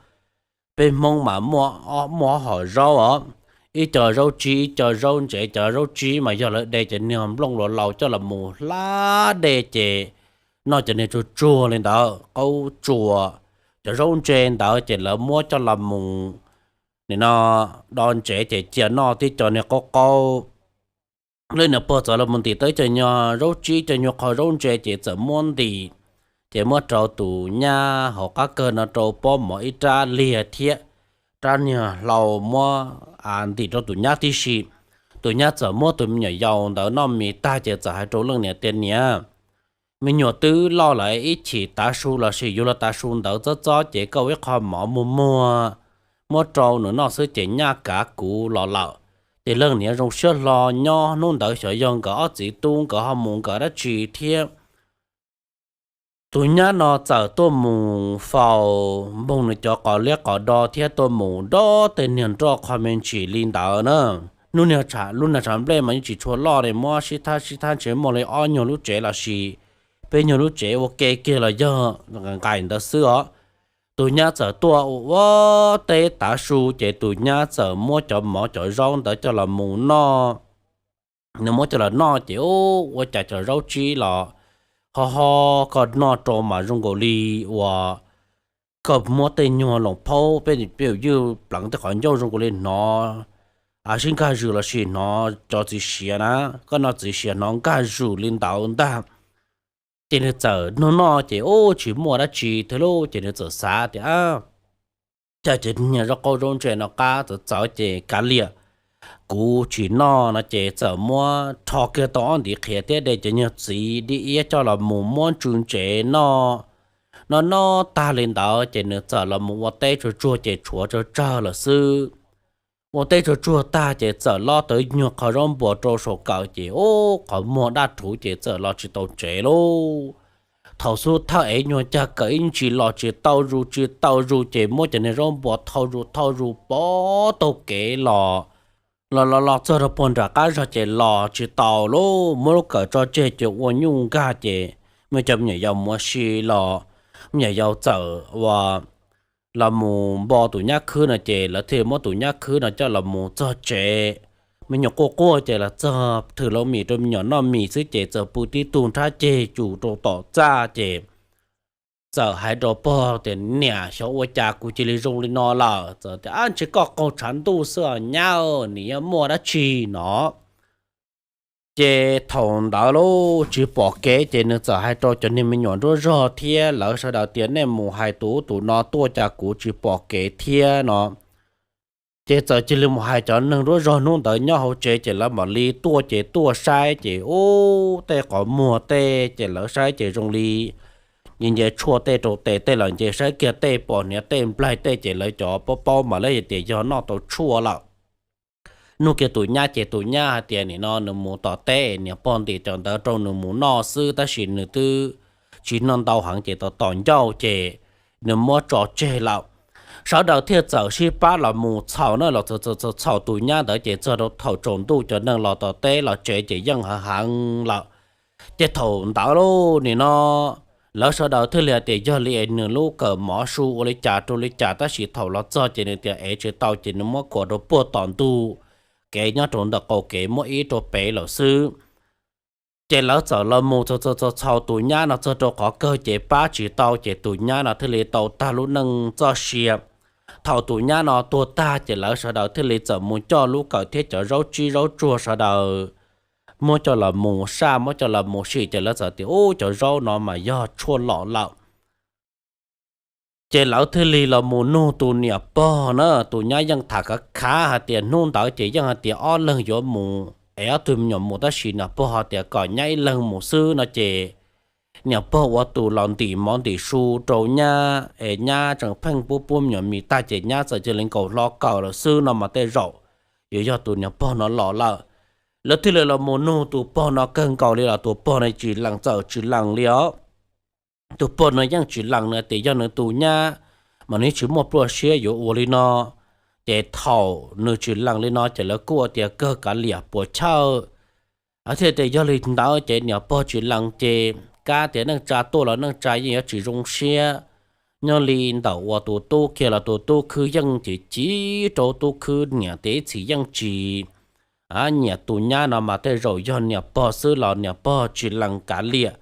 peb Hmoob mas muaj ob hom zaub os, ib co zaub tsib ib co zaub ntsev. Cov zaub tsib mas yog lawv de cov niag nplooj laus laus coj los mus hlab dej ces noj cov niag tsuag tsuag li ntawd qaub tsuas. Cov zaub ntse ntawd ces lawv muab coj los mus nim no do ntsev ces cia noj tib co niag qaub qaub. Lawv niam pog txawm los mus ntim tau ib co nyuag zaub tsib, co nyuag qho zaub ntse ces txawm muab ntim, ces muab rau tus nyab hauv qab kawg no rau pob mov ib rab liag thiab rab niag hlau muab ntim rau tus nyab tib si. Tus nyab txawm muab tus me nyuam yaus ntawd noj mis tag ces txawm hais rau leej niam tias, niam, me nyuam twb loj lawm, ib chim tav su los sis yuav luag tav su ntawd txob txob ces koj ua ib qho mov muag muag muab rau nws noj xwb ces nyaj kav kuv los lawm. Ces leej niam zoo siab hlo. Nyob hnub ntawd xyov yog nkawd ob txiv tub nkawd ho mus nkawd dab tsi thiab, tus nyab no txawm tuaj mus faus npoog nws cov qos liab qos do thiab tuaj mus dob tej niag nroj qho me ntsis li ntawd na. Hnub niag lub niag tshav nplej mas yeej tsis tshua loj li, muab sib thab sib thab ntshe muaj li ob nyuag lub tsev los sis peb nyuag lub tsev ua ke kiag los yog nqaim ntawd xwb os. Tus nyab txawm tuaj ua ua teb tav su ces tus nyab txawm muab cov mov cov zaub ntawd coj los mus noj. Nws muab coj los noj ces ua cas cov zaub tsib los ho ho koj noj rau mas zoo nkaus li uas koj muab tej nyuag loos phaub peb peb ywj pleev tej qhov ncauj zoo nkaus li hnov sib nkag zws los sis hnov cov txiv siav na, koj noj txiv siav hnov nkag zws li ntawd ntag. Ces nws txawm noj noj ces ub tsis muaj dab tsi thiab lauj, ces nws txawm xav tias, cas cov niag zaub qaub zaub ntse no qab txawv txawv ces kav liam, kuv tsis noj no ces txawm muab rho kiag tau ob ntiv qhiav thiab de cov niag txiv dib iab coj los mus muab tsw ntsev noj. Noj noj tag li ntawd ces nws txawm los mus ua teb tsuag tsuag ces tshuav tsawg tsawg lawm xwb. Ua teb tsuag tsuag tag ces txawm lob tawv nyuag qho zaub npua rau saum kawm ces ub qhov muag daj rhuv ces txawm los tsis tau tsev lauj. Thaum xub thawj es nyuag cag kawm ib ntsis los tsis tau zus tsis tau zus ces muab cov niag zaub npua thau zus thau zus pov taug kev los, los los los txog rau puag nram qab zog ces los tsis tau lauj. Muab lub kawm tso tseg ces ua nyuj nkag ces muaj cov me nyuam yaus mus ua si los, me nyuam yaus txawm ua los mus npo tus nyab khwb no ces lawv thiaj muab tus nyab khwb no coj los mus txog tsev. Me nyuam quaj quaj ces los txog thws los mis rau me nyuam noj mis xwb ces txawm pw tib tug nrhab ceg tsum rau tom txaj ces txawm hais rau pog tias, Niam, xyov ua cas kuv cia li zoo li no lawm. Txawm tias, Ab, ntshe koj qaug tshav ntuj xwb os nyab, nws yuav muaj dab tsi no. Ces thaum ntawd lauj tsis pom kev ces nws txawm hais rau cov niag me nyuam nruab zog thiab lawv sawv daws tias, Nej mus hais tus ub tus no tuaj cas kuv tsis pom kev thiab no. Ces txawm cia li mus hais cov neeg nruab zog hnub ntawd nyob hauv tsev ces lawv mam li tuaj ces tuaj saib ces ub tej qhov muag tej ces lawv saib ces zoo li nce nce tshuaj tej rau tes tej los nce saib kiag tej pom hniav tej nplaig tej ces lawv cov paub paub mas lawv tias yog noj tau tshuaj lawm. Nug kiag tus nyab ces tus nyab hais tias nim no nws mus tom teb, niam pog ntim cov ntawd rau nws mus noj xwb tab sis nws twb tsis noj ntau heev ces tos tom ncauj ces nws muab tso tseg lawm. Sawv daws thiaj txawm sib pab los mus txhaum na, los txhaum tus nyab ntawd ces txog rau thaum tsaus ntuj cov neeg los tom teb los tsev ces yeej heev heev lawm. Ces thaum ntawd lauj nim no lawv sawv daws thiaj li hais tias yog li es nws lub kawm mov su ua li cas rau li cas tab sis thaum los txog ces nws tias ev tsis tau ces nws muab kuam rau puag tom ntug kev nyob rau ntawm qaum kev muab ib rau pem lawm xwb. Ces lawv txawm los mus txhaum txhaum tus nyab no txog rau qhov kawg ces pab tsis tau ces tus nyab no thiaj li tau tag lub neej txoj sia. Thaum tus nyab no tuag tag ces lawv sawv daws thiaj li txawm mus coj lub kawm thiab cov zaub tsib zaub tsuag sawv daws muab coj los mus saj muab coj los mus sim ces lawv txawm tias ub cov zaub no mas yog tshuaj lom lawm. Ces lawv thiaj li los mus nug tus niam pog na, tus nyab yeej tham khav khav hais tias hnub ntawd ces yeej hais tias ob leeg yuav mus es ob tug me nyuam mus tab sis niam pog hais tias kom nyab ib leeg mus xwb no ces niam pog ua tus los ntim mov ntim su rau nyab es nyab tseem pheej pub pub me nyuam mis tag ces nyab txawm cia li nkaus hlo kawm lawm xwb no mas tej zaum yuav yog tus niam pog no los lawm. Lawv thiaj li los mus nug tus pog no kawg nkaus li los tus pog no tsis lees txawm tsis lees li os. Tus pog no yeej tsis lees, nws tias yog nws tus nyab mas nws tsis muaj pluaj siab yuav ua li no. Ces thaum nws tsis lees li no ces lawv kuj ua tias kawg kav liam puas chawj. Thiaj tias yog li ntawd ces niam pog tsis lees ces kab tias neej tsa tuaj los neej tsa yeej yuav tsis zoo siab. Nyob li ntawm uas tus tub kiag los tus tub khwb yeej chim chim rau tub khwb niam tias ib txhis yeej tsis nyiam tus nyab no mas tej zaum yog niam pog xwb los niam pog tsis lees kav liam.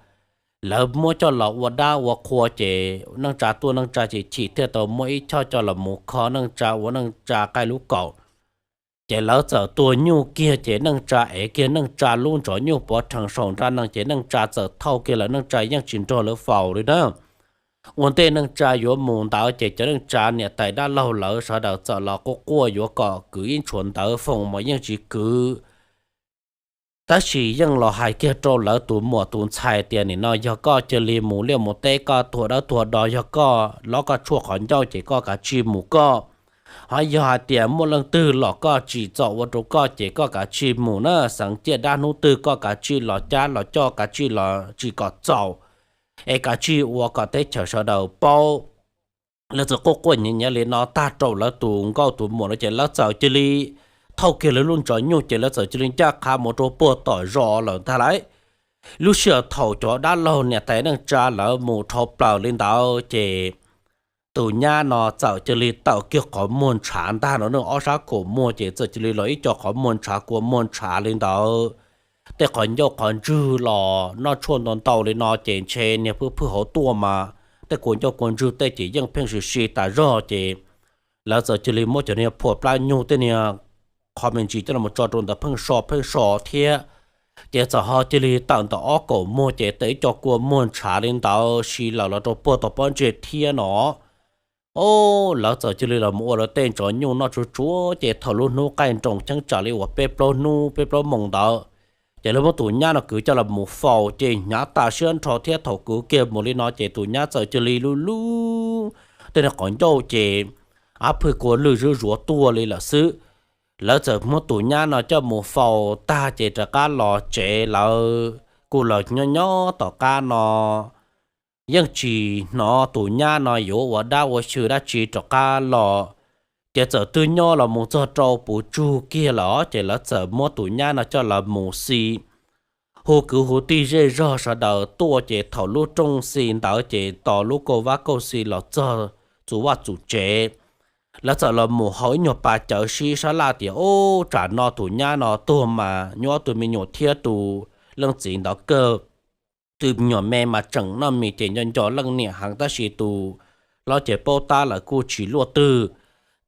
Lawv muab coj los ua dab ua qhua ces neej tsa tuaj neej tsa chim chim thiaj tau muab ib choj coj los mus kho neej tsa ua neej tsa qaij lub kaum. Ces lawv txawm tua nyuj kiag ces neej tsa ev kiag neej tsa lub ntsov nyuj pov rhees saum nra nees ces neej tsa txawm thauj kiag lawm neej tsa yeej tsis nrog lawv faus li na. Ua ntej neej tsa yuav mus ntawd ces cov neej tsa niam tais dab laug lawv sawv daws txawm los quaj quaj yuav kom kwv ib ntshuas ntawv foom mas yeej tsis kwv. Tab sis yeej los hais kiag rau lawv tus muam tus ntxhais tias nim no yog koj cia li mus liaj mus teb koj tuag dawb tuag do yog koj lob koj tshuaj qhov ncauj ces koj kav tsij mus koj. Ho yog hais tias muaj leej twg los koj tsim txom ua rau koj ces koj kav tsij mus na, xeev ciaj dab hnub twg koj kav tsij los cab los coj kav tsij los tsis kom txaus, es kav tsij ua kom teb chaws sawv daws paub. Lawv txawm quaj quaj nyiav nyiav li no tag rau lawv tus nkauj tus muam no ces lawv txawm cia li thauj kiag lawv lub ntsov nyuj ces lawv txawm cia li ncaj qha mus rau puag tom zos lawm ntag lauj. Lub sij hawm thaum cov dab laug niam tais neej tsa lawv mus dhau plaws li ntawd ces tus nyab no txawm cia li tawm kiag qhov muag ntshav ntag no ne, ob sab kaum muag ces txawm cia li los ib co qhov muag ntshav kua muag ntshav li ntawd. Tej qhov ncauj qhov ntswg los noj tshuaj ntau ntau li no ces ntshe niag phwj phwj hauv tuaj mas tej kua ncauj kua ntswg tej ces yeej pheej si si tas zog ces lawv txawm cia li muab cov niag phuam plab nyuj tej niag qhov me ntsis coj los tso rau ntawd pheej so pheej so thiab. Ces txawm ho cia li tawm ntawm ob kaum muag ces tawm ib co kua muag ntshav li ntawd si lawm los rau puag tom pob ntseg thiab no. Lawv txawm cia li los mus ua lawv tej ntsov nyuj noj tsuag tsuag ces thaum lub hnub qaij nroos cheeb tsam li uas peb plaub hnub peb plaub moos ntawd Ces lawv muab tus nyab no kwv coj los mus faus ces hnyav tas siab nrho thiab. Thaum kwv kiag mus li no ces tus nyab txawm cia li lub lub tej niag qhov ncauj ces av phwj kua lwj zuj zus tuaj li lawm xwb. Lawv txawm muab tus nyab no coj mus faus tag ces rov qab los tsev. Lawv kuj los nyob nyob tom qab no yeej tsis hnov tus nyab no yuav ua dab ua xyw dab tsi rov qab los. Ces txawm twb nyob los mus txog rau puv tsug kiag lawm ces lawv txawm muab tus nyab no coj los mus xi. Hu kwv hu tij zej zog sawv daws tuaj ces thaum lub rooj xi ntawd ces tos lub kauj vab kauj xi los txog txus vaj txus tsev. Lawv txawm los mus haus ib nyuag pas cawv sib sab laj tias, Ub, tsam no tus nyab no tuag mas nyuaj ob tug me nyuam thiab tus leej txiv ntawd kawg. Tus me nyuam me mas tseem noj mis ces nco nco leej niam heev tab sis tus hlob ces paub tab lawm kuj tsis luaj twg.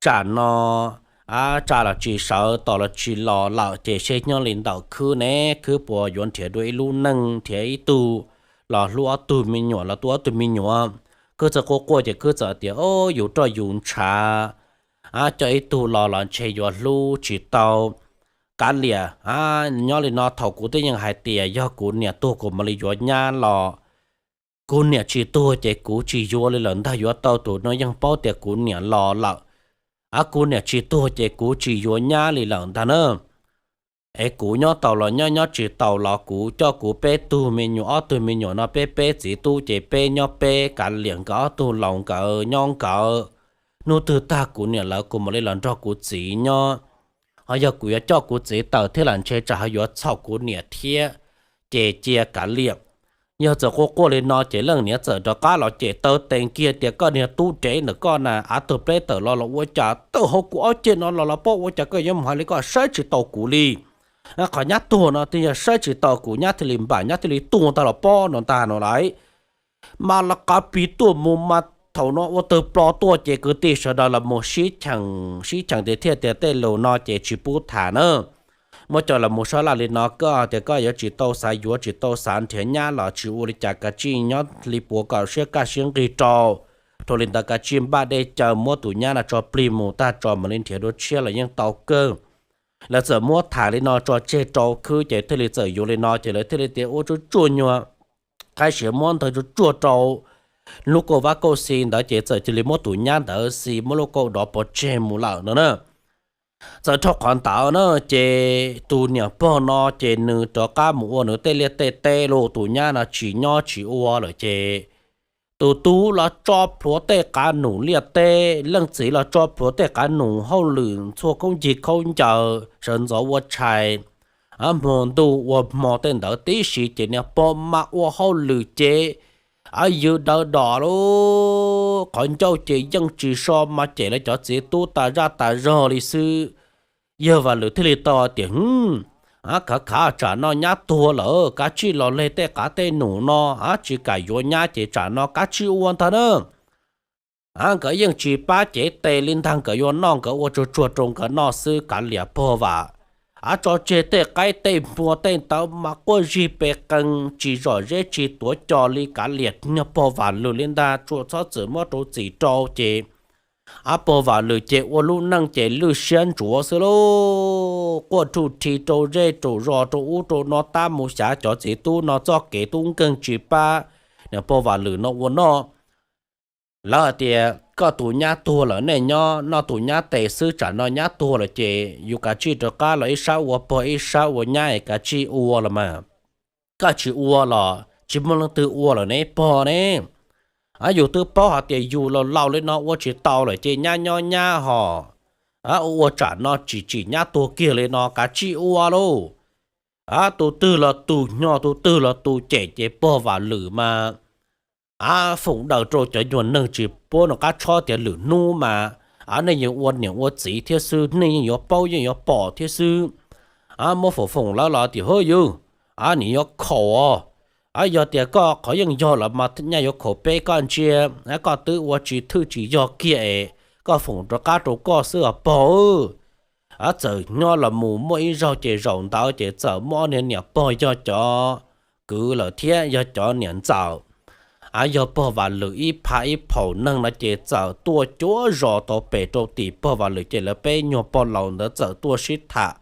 Tsam no tsa los tsis sawv, tos los tsis los lawm ces seb nyob li ntawm khwb ne, khwb puas yuav nrhiav dua ib lub neej nrhiav ib tug los hlub ob tug me nyuam los tu ob tug me nyuam. Khwb txawm quaj quaj ces khwb txawm tias, Ub, yus roj yus ntshav coj ib tug los los ntshe yuav hlub tsis tau. Kav liam, nyob li no thaum kuv twb yeej hais tias yog kuv niam tuag kuv mam li yuav nyab los kuv niam tsis tuag ces kuv tsis yuav li lawm ntag. Yuav tau tus no yeej paub tias kuv niam los lawm. Kuv niam tsis tuag ces kuv tsis yuav nyab li lawm ntag na. Es kuv nyob tau los nyob, nyob tsis tau los kuv coj kuv peb tug me nyuam, ob tug me nyuam no peb peb txiv tub ces peb nyob peb, kav liam nkawd ob tug laus nkawd nyob nkawd. Hnub twg tag kuv niam lawv kuv mam li los nrog kuv txiv nyob. Ho yog kuv yuav coj kuv txiv tawm thiab los ntshe tsam ho yuav txhaum kuv niam thiab. Ces cia kav liam. Yog txawm quaj quaj li no ces leej niam txawm rov qab los cem taw tees kiag tias, Koj niag tub dev ntawm koj na, av tuag pleb tawm los los ua cas tawm hauv kuv ob ceg no los los pob, ua cas koj yuav mus hais li koj saib tsis taus kuv li? Qhov nyab tuag no twb yog saib tsis taus kuv nyab thiaj li npam nyab thiaj li tuag ntag los pob no ntag no lauj. Mas lawv qav pis tuaj mus mas thaum no ua tawg plo tuaj ces kwv tij sawv daws los mus sib cheem sib cheem tias thiaj tias tej lus no ces tsis pub tham na. Muab coj los mus sab laj li no, koj tias koj yuav tsis tau xav yuav tsis tau xav nrhiav nyab los tsis ua li cas, kav tsij nyob li puav kom siab kaj siab nqig rau. Dhau li ntawd kav tsij npaj dej cawv muab tus nyab no tso plig mus tag tso mam li nrhiav dua tshiab los yeej tau kawg. Lawv txawm muab tham li no tso tseg rau khwb ces thiaj li txawm yuav li no ces lawv thiaj li tias ua tsuj tsuaj nyuag qaib siav muab ntawg tsuj tsuaj rau lub kauj vab kauj xi ntawd ces txawm cia li muab tus nyab ntawd xi muab lub kauj dov pov tseg mus lawm no na. Txawm dhau qhov ntawd na ces tus niam pog no ces nws rov qab mus ua nws tej liaj tej teb los tus nyab no tsis nyob tsis ua lawm ces tus tub los tso plhuav tej qav num liaj teb, leej txiv los tso plhuav tej qav num hauj lwm ntxhua khaub ncig khaub ncaws sawv ntxov ua tshais, hmo ntuj ua hmo tej ntawd tib si ces niag pog mas ua hauj lwm ces yws daws dos lub qhov ncauj ces yeej tsis so mas cem lawv cov txiv tub tas zaj tas zog li xwb. Yawg Vam Lwm thiaj li tau tias, Khav khav tsam no nyab tuag lawm kav tsij los leg tej qav tej num no, tsis kam yuav nyab ces tsam no kav tsij ua ntag na. Nkawd yeej tsis pab cev tes li ntag, nkawd yuav noj nkawd ua tsuag tsuag rau nkawd noj xwb. Kav liam pog Vam, tso tseg tej qaib tej hmua tej ntawd mas quaj zig pes qees tsis zom zeb tsis tuav co li. Kav liam niag pog Vam Lwm li ntag, tsuas txhob txwm muab rau txim rau ces pog Vam Lwm ces ua lub neej ces lwj siab ntsuav xwb lauj. Quaj rhuj rhi rau zej rau zos rau ub rau no tab mus xyav cov txiv tub no txoj kev tub nkeeg tsis pab niag pog Vam Lwm no ua noj. Lawv hais tias koj tus nyab tuag lawm nej nyob noj tus nyab tes xwb, tsam no nyab tuag lawm ces yus kav tsij rov qab los ib sab ua pog ib sab ua nyab es kav tsij ua los mas. Koj tsis ua los tsis muaj leej twg ua lawm ne pog ne. Yus twb paub hais tias yus laus laus li no ua tsis tau lawm ces nyab nyob nyab hos. Ua ua tsam no tsis tsim nyab tuag kiag li no kav tsij ua lauj. Tus twg los tus hnyos tus twg los tus cem ces pog Vam Lwm mas foom daws rau cov nyuag neeg tsis paub noj qab tshob tias lwm hnub mas nej yeej ua niam ua txiv thiab xwb, nej yeej yuav paub yeej yuav pom thiab xwb. Muab foom foom lawv los tias, Hwb yus, nim yuav khaum os. Yog tias koj qhov yeej yog los mas nyaj yuav khaum peb koj ntsia, koj twb ua tsis thwj tsis yog kiag es koj foom rov qab rau koj xwb os pog. Txawm nyob los mus muaj ib zaug ces zaum ntawd ces txawm muaj ob niag niam pog yog cov kwv lawm thiab yog cov niam ntxawm, yog pog Vam Lwm ib phav ib phaum neeg no ces txawm tuaj cuab zos tau pem rau tim pog Vam Lwm ces lawv peb nyuag pog laus ntawd txawm tuaj sib tham.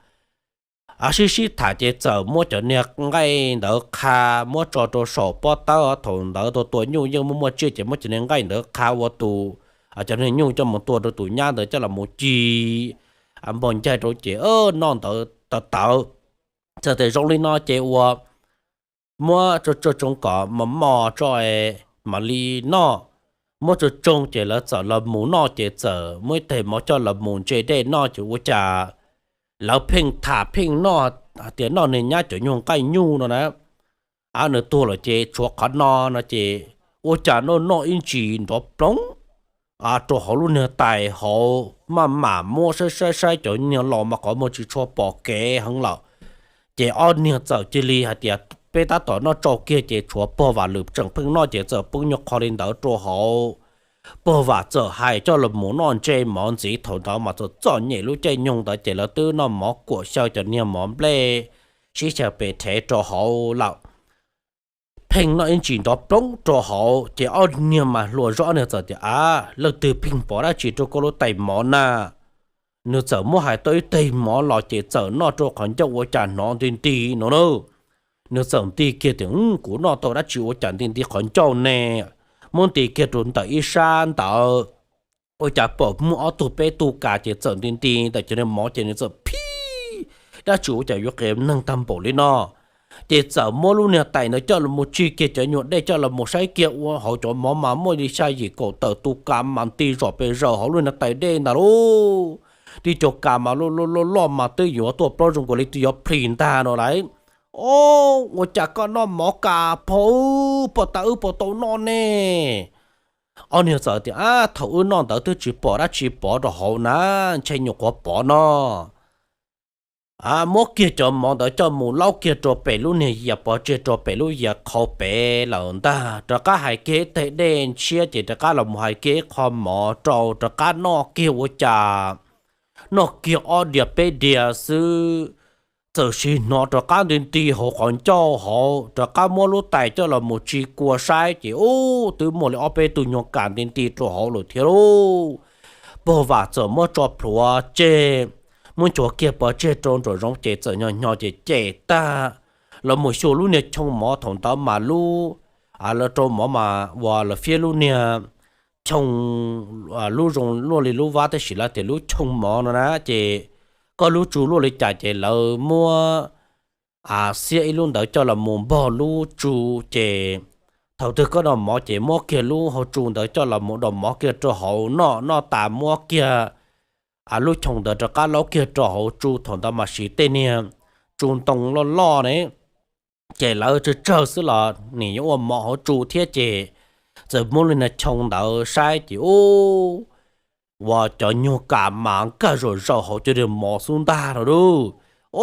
sib sib tham ces txawm muab cov niag nqaij ntawd qha muab tso rau saum pob tawb. Thaum ntawd tua tua nyuj yeej muaj muaj tsiaj ces muab cov niag nqaij ntawd qha ua tus, cov niag nyuj coj mus tua rau tus nyab ntawd coj los mus ci npog ncaig rau ces noj ntawd tawv tawv. Txawm tias zoo li no ces ua muab tsoo tsoo kom mos mos tso mam li noj. Muab tsoo tsoo ces lawv txawm los mus noj ces txawm muab ib teg mov coj los mus ntse dej noj ces ua cas lawv pheej tham pheej noj hais tias noj niag nyab cov nyuag nqaij nyuj no na, nws tuag lawm ces tshuav qhov no no ces ua cas noj noj ib ntsis nrov ploog rau hauv lub niag tais hauv maj mam muab saib saib saib cov niag los mas qhov muag tsis tshua pom kev heev lawm. Ces ob niag txawm cia li hais tias peb tab tom noj tsau kiag ces tshuav pog vam lwm tseem pheej noj ces txawm poob nyuag qho li ntawd rau hauv. Pog vam txawm hais coj los mus noj ntse mov ntxiv. Thaum ntawd mas txom txom nyem lub caij nyoog ntawd ces lawv twb noj mov kuam xyaw cov niag mov nplej sib xyaw pes rhev rau hauv lawm. Pheej noj ib ntsis nrov ploog rau hauv ces ob niag mas hluas zog ob niag txawm tias, Ab, leej twg pheej pom dab tsi rau koj lub tais mov na? Nws txawm muab hais tau ib teg mov los ces txawm noj rau qhov ncauj ua cas hnov nti nti no na. Nws txawm nti kiag tias, Kuv noj tau dab tsi ua cas nti nti qhov ncauj ne? Muab nti kiag rau ntawm ib sab ntawd ua cas pom muaj ob tug peb tug kas ces txawm nti nti ntawm cov niag mov ces nws txawm phib, dab tsi ua cas yuav qias neeg tag npaum li no? Ces txawm muab lub niag tais ntawd coj los mus tsig kiag cov nyuag dej coj los mus saib kiag ua hauv cov mov mas muaj li xya yim kaum tawm tus kas mas nti zom pes zaws hauv lub niag tais dej ntag lauj. Tib co kas mas loj loj loj mas twb yuav tuaj plaub zoo nkaus li twb yuav plhis ntag no lauj. Ob, ua cas koj noj mov kas pog, pog tas wb puas tau noj ne? Ob niag txawm tias, Ab, thaum wb noj ntawd twb tsis pom dab tsi pov rau hauv na, ntshe nyuam qhuav pov no. Muab kiag cov mov ntawd coj mus laub kiag rau pem lub niag yias pov tseg rau pem lub yias qhau pem lawm ntag. Rov qab hais kiag ib teg dej ntshiab ces rov qab los mus hais kiag ib qho mov rau rov qab noj kiag ua cas noj kiag ob diav peb diav xwb, txawm sim hnov rov qab nti nti hauv qhov ncauj hauv, rov qab muab lub tais coj los mus tsis kua saib ces ub twb muaj li ob peb tug nyuag kas nti nti rau hauv lawm thiab lauj. Pog vam txawm muab tso plhuav tseg, muab nchuav kiag pov tseg rau nraum zoov ces txawm nyo nyo ces cem tag los mus xyuas lub niag choo mov thaum ntawd mas lub, lawv rau mov mas uas lawv fiab lub niag choo, lub zoo luaj li lub vab tab sis lawv tias lub choo mov no na ces koj lub tsu luaj li cas ces lawv muab xiab ib lub ntawd coj los mus npog lub tsu ces thaum twg koj noj mov ces muab kiag lub hauv tsu ntawd coj los mus daus mov kiag rau hauv noj, noj tas muab kiag lub choo ntawd rov qab laub kiag rau hauv tsu. Thaum ntawd mas siv tej niag tsu ntoo loj loj ne, ces lawv tsawg tsawg xwb los nim yuav ua mov hauv tsu thiab ces txawm muab lub niag choo ntawd saib ces ub, uas cov nyuag kas mas nkag zom zaws hauv cov niag mov xub ntag no lauj.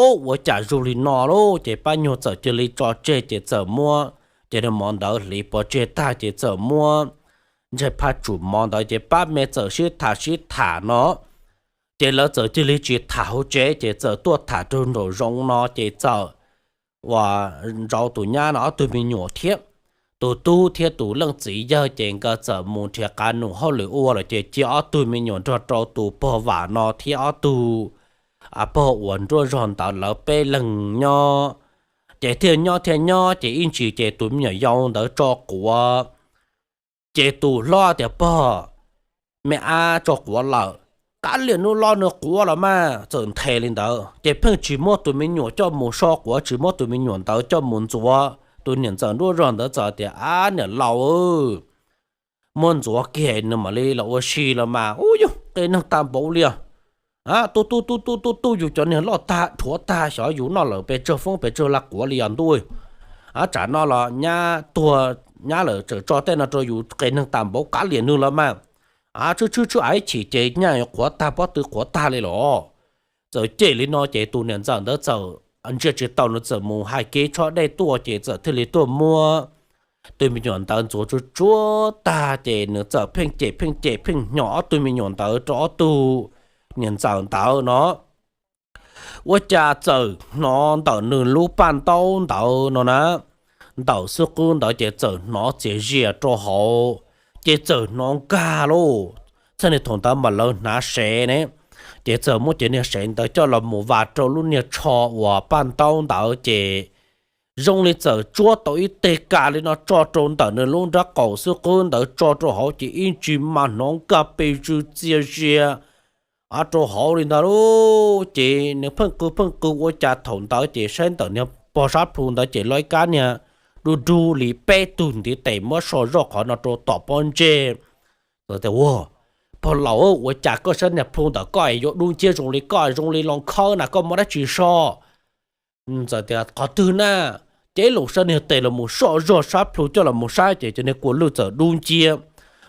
Ub, ua cas zoo li no lauj? Ces pab nyuag txawm cia li tso tseg ces txawm muab cov niag mov ntawd hliv pov tseg tag ces txawm muab ntshai phaj tsum mov ntawd ces pab me txawm sib tham sib tham no ces lawv txawm cia li tsis tham hauv tsev ces txawm tuaj tham rau nraum zoov no ces txawm uas ntsauv tus nyab no ob tug me nyuam thiab. Tus tub thiab tus leej txiv yawg ces nkawd txawm mus nrhiav qab num hauj lwm ua lawm ces cia ob tug me nyuam nrog rau tus pog vam no thiab ob tug pog uas nruab zog ntawd lawv peb leeg nyob. Ces thiaj nyob thiaj nyob ces ib ntsis ces tus me nyuam yau ntawd tso quav. Ces tus hlob tias, Pog, me ab tso quav lawm, qab liam nws los nws quav los mas. Txawm nthe li ntawd ces pheej tsis muab tus me nyuam coj mus so quav, tsis muab tus me nyuam ntawd coj mus ntxuav. Tus niam ntxawm nruab zog ntawd txawm tias, Ab niam laus, muab ntxuav kiag nws mam li los ua si los mas. Ub, yog qias neeg tag npaum li os. Tu tu tu tu tu tu yus cov niag loj tag dhuav tag xyov yus noj lawm pes tsawg foob pes tsawg lab quav li os ntuj. Tsam no los nyab tuag nyab lawm tseem tso tej no rau yus, qias neeg tag npaum, qab liam nws los mas. Tshwb tshwb tshwb, ib chim ces nyaj yuav qhuav tag pob tw qhuav tag li los. Txawm cem li no ces tus niam ntxawm ntawd txawm ntsia tsis tau, nws txawm mus hais kev tshob dej tuaj ces txawm thiaj li tuaj muab tus me nyuam ntawd ntxuav tsuag tsuag tag ces nws txawm pheej cem pheej cem pheej hnyo ob tug me nyuam ntawd rau ob tug niam ntxawm ntawd no. Ua cas txawm hnov ntawm nws lub paj ntaub ntawd no na, ntawm xub qwb ntawd ces txawm hnov txias zias rau hauv, ces txawm hnov nkag lauj. Txheej niag thaum ntawd mas lawv hnav sev ne, Ces txawm muab cov niag sev ntawd coj los mus vas rau lub niag tsho uas paj ntaub ntawd ces zoo li txawm tsuab tau ib teg kas li no tso rau ntawm nws lub nrab qaum xwb qwb ntawd tso rau hauv ces ib ntsis mas hnov nkag pes zws txias zias rau hauv li ntawd lauj. Ces nws pheej qw pheej qw ua cas thaum ntawd ces saib ntawm niag pog sab plhu ntawd ces loj ib kab niag dub dub li peb tug ntiv tes muab so zoj qhov no rau tom pob ntseg. Tias, Ua, pog laus, ua cas koj saib niag plhu ntawm koj es yuav dub nciab zoo li koj, zoo li los khawb na, koj muaj dab tsi so? Txawm tias, Qhov twg na? Ces ib lus saib niag tes los mus so zog sab plhu coj los mus saib ces cov niag kua lwj txawm dub nciab,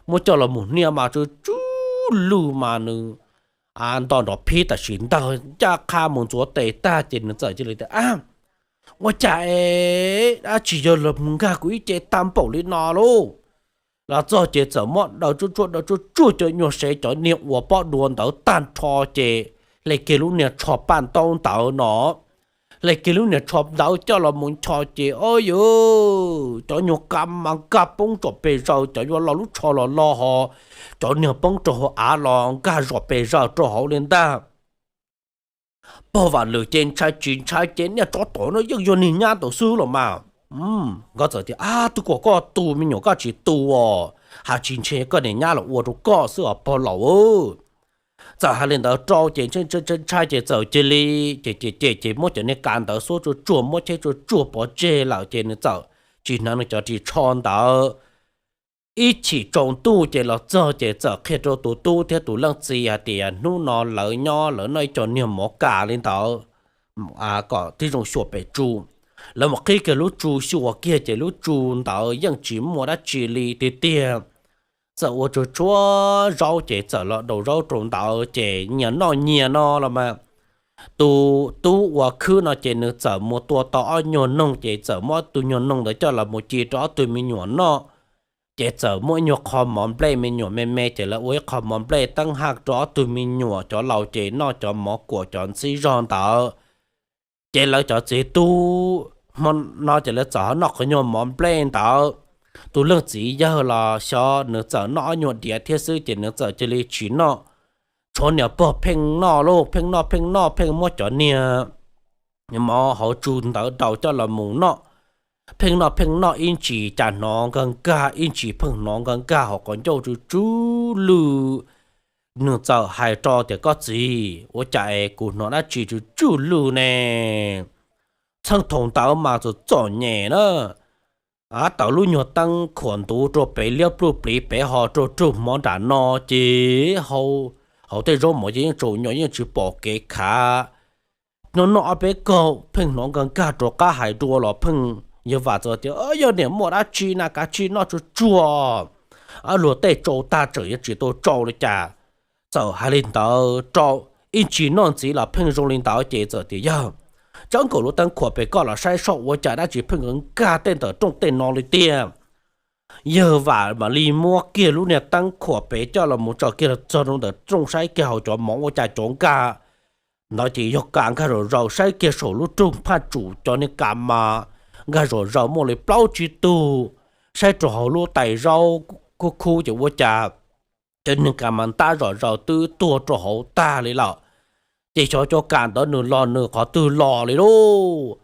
muab coj los mus hnia mas tsw tsw lwj mas nws nto nrov phib tam sim ntag, ncaj qha mus ntxuav tes tag ces nws txawm cia li tias, A, ua cas es dab tsi yog los nkag kuv ib ce tag npaum li no lauj? Los txog ces txawm muab daws tsuj tsuaj daws tsuj tsuaj cov nyuag sev cov niag uas pob dua ntawd tag nrho ces hle kiag lub niag tsho paj ntaub ntawd no, hle kiag lub niag tsho ntawd coj los mus ncho ces, o yus, cov nyuag kas mas nkag poob tsom pes zaws, cov yuav lo lub tsho los lo ho, cov niag poob rau hauv av los nkag zom pes zaws rau hauv li ntag. Pog Vam Lwm ces ntshai tsis ntshai ces, Niag tsov tom no yeej yog niag nyab ntawd xwb los mas. Nkawd txawm tias, Ab, twb kom koj tu me nyuam koj tsis tu os, hais tsis ntshe koj niag nyab los ua rau koj xwb os pog laus. Txawm hais li ntawd rau ces ntshai ces txawm cia li ces ces ces ces muab cov niag kas ntawd xuab tsuaj tsuag muab cheb tsuaj tsuag pov tseg lawm ces nws txawm tsis hnav nws cov ris tsho ntawd. Ib chim tsaus ntuj ces los txog ces txawm qhia rau tus tub thiab tus leej txiv hais tias hnub no lawv nyob lawv noj ib co niag mov kas li ntawd kom tib zoo xyuas pem tsu. Lawv mus qhib kiag lub tsu xyuas kiag ces lub tsu ntawd yeej tsis muaj dab tsi li tiag tiag. Txawm ua tsuag tsuag zaub ces txawm los daus zaub rau ntawd ces nyias noj nyias no los mas. Tus tub uas khwb no ces nws txawm mus tua tau ob nyuag noog ces txawm muab tus nyuag noog ntawd coj los mus ci rau ob tug me nyuam noj. Ces txawm muab ib nyuag qho mov nplej, me nyuam me me ces lawv ua ib qho mov nplej teeb haj rau ob tug me nyuam, cov laus ces noj cov mov kuam cov ntxhib zog ntawd. Ces lawv cov txiv tub hmo no ces lawv txawm ho noj qhov nyuag mov nplej ntawd. Tus leej txiv yawg los xyov nws txawm noj ob nyuag diav thiab xwb ces nws txawm cia li tsis noj. Tshuav niam pog pheej noj lauj, pheej noj pheej noj pheej muab cov niag mov hauv tsu ntawd daus coj los mus noj. Pheej noj pheej noj ib ntsis cas hnov nkag nkag, ib ntsis pheej hnov nkag nkag hauv qhov ncauj tsw tsw lwj. Nws txawm hais rau tias, Koj txiv, ua cas es kuv hnov dab tsi tsw tsw lwj ne? Txheej thaum ntawd mas txom txom nyem na. Tawm lub nyuag teeb khuam ntuv rau pem liab pluj pliv pem ho rau rug hmov nram no ces hauv tej zaub mov ces yeej tsaus nyom yeej tsis pom kev khav. Noj noj ob peb kaug pheej hnov nkag nkag rov qab hais dua los pheej yawg Vam txawm tias, Yog niam muaj dab tsi na kav tsij noj tsuag tsuag, luag tej tsau tag tseem yuav tsis tau tsau li cas. Txawm hais li ntawd rau ib ntsis noj ntxiv los pheej zoo li ntawd ces txawm tias, Yawg, tsav nkaus lub teeb khuam pem koj los saib soj ua cas dab tsi pheej nkag nkag tej ntawm rooj tej no li tiag. Yawg Vam mam li muab kiag lub niag teeb khuam pem coj los mus tso kiag los txog rau ntawm rooj saib kiag hauv cov mov ua cas cov nkag ntawd ces yog kas nkag zom zaws, saib kiag saum lub rooj phaj tsum cov niag kas mas nkag zom zaws muaj li plaub tsib tug, saib rau hauv lub tais zaub khub khub ces ua cas cov niag kas mas ntab zom zaws twb tuag rau hauv tag li lawm. Ces xyov cov kas ntawd nws los nws qhov twg los li lauj.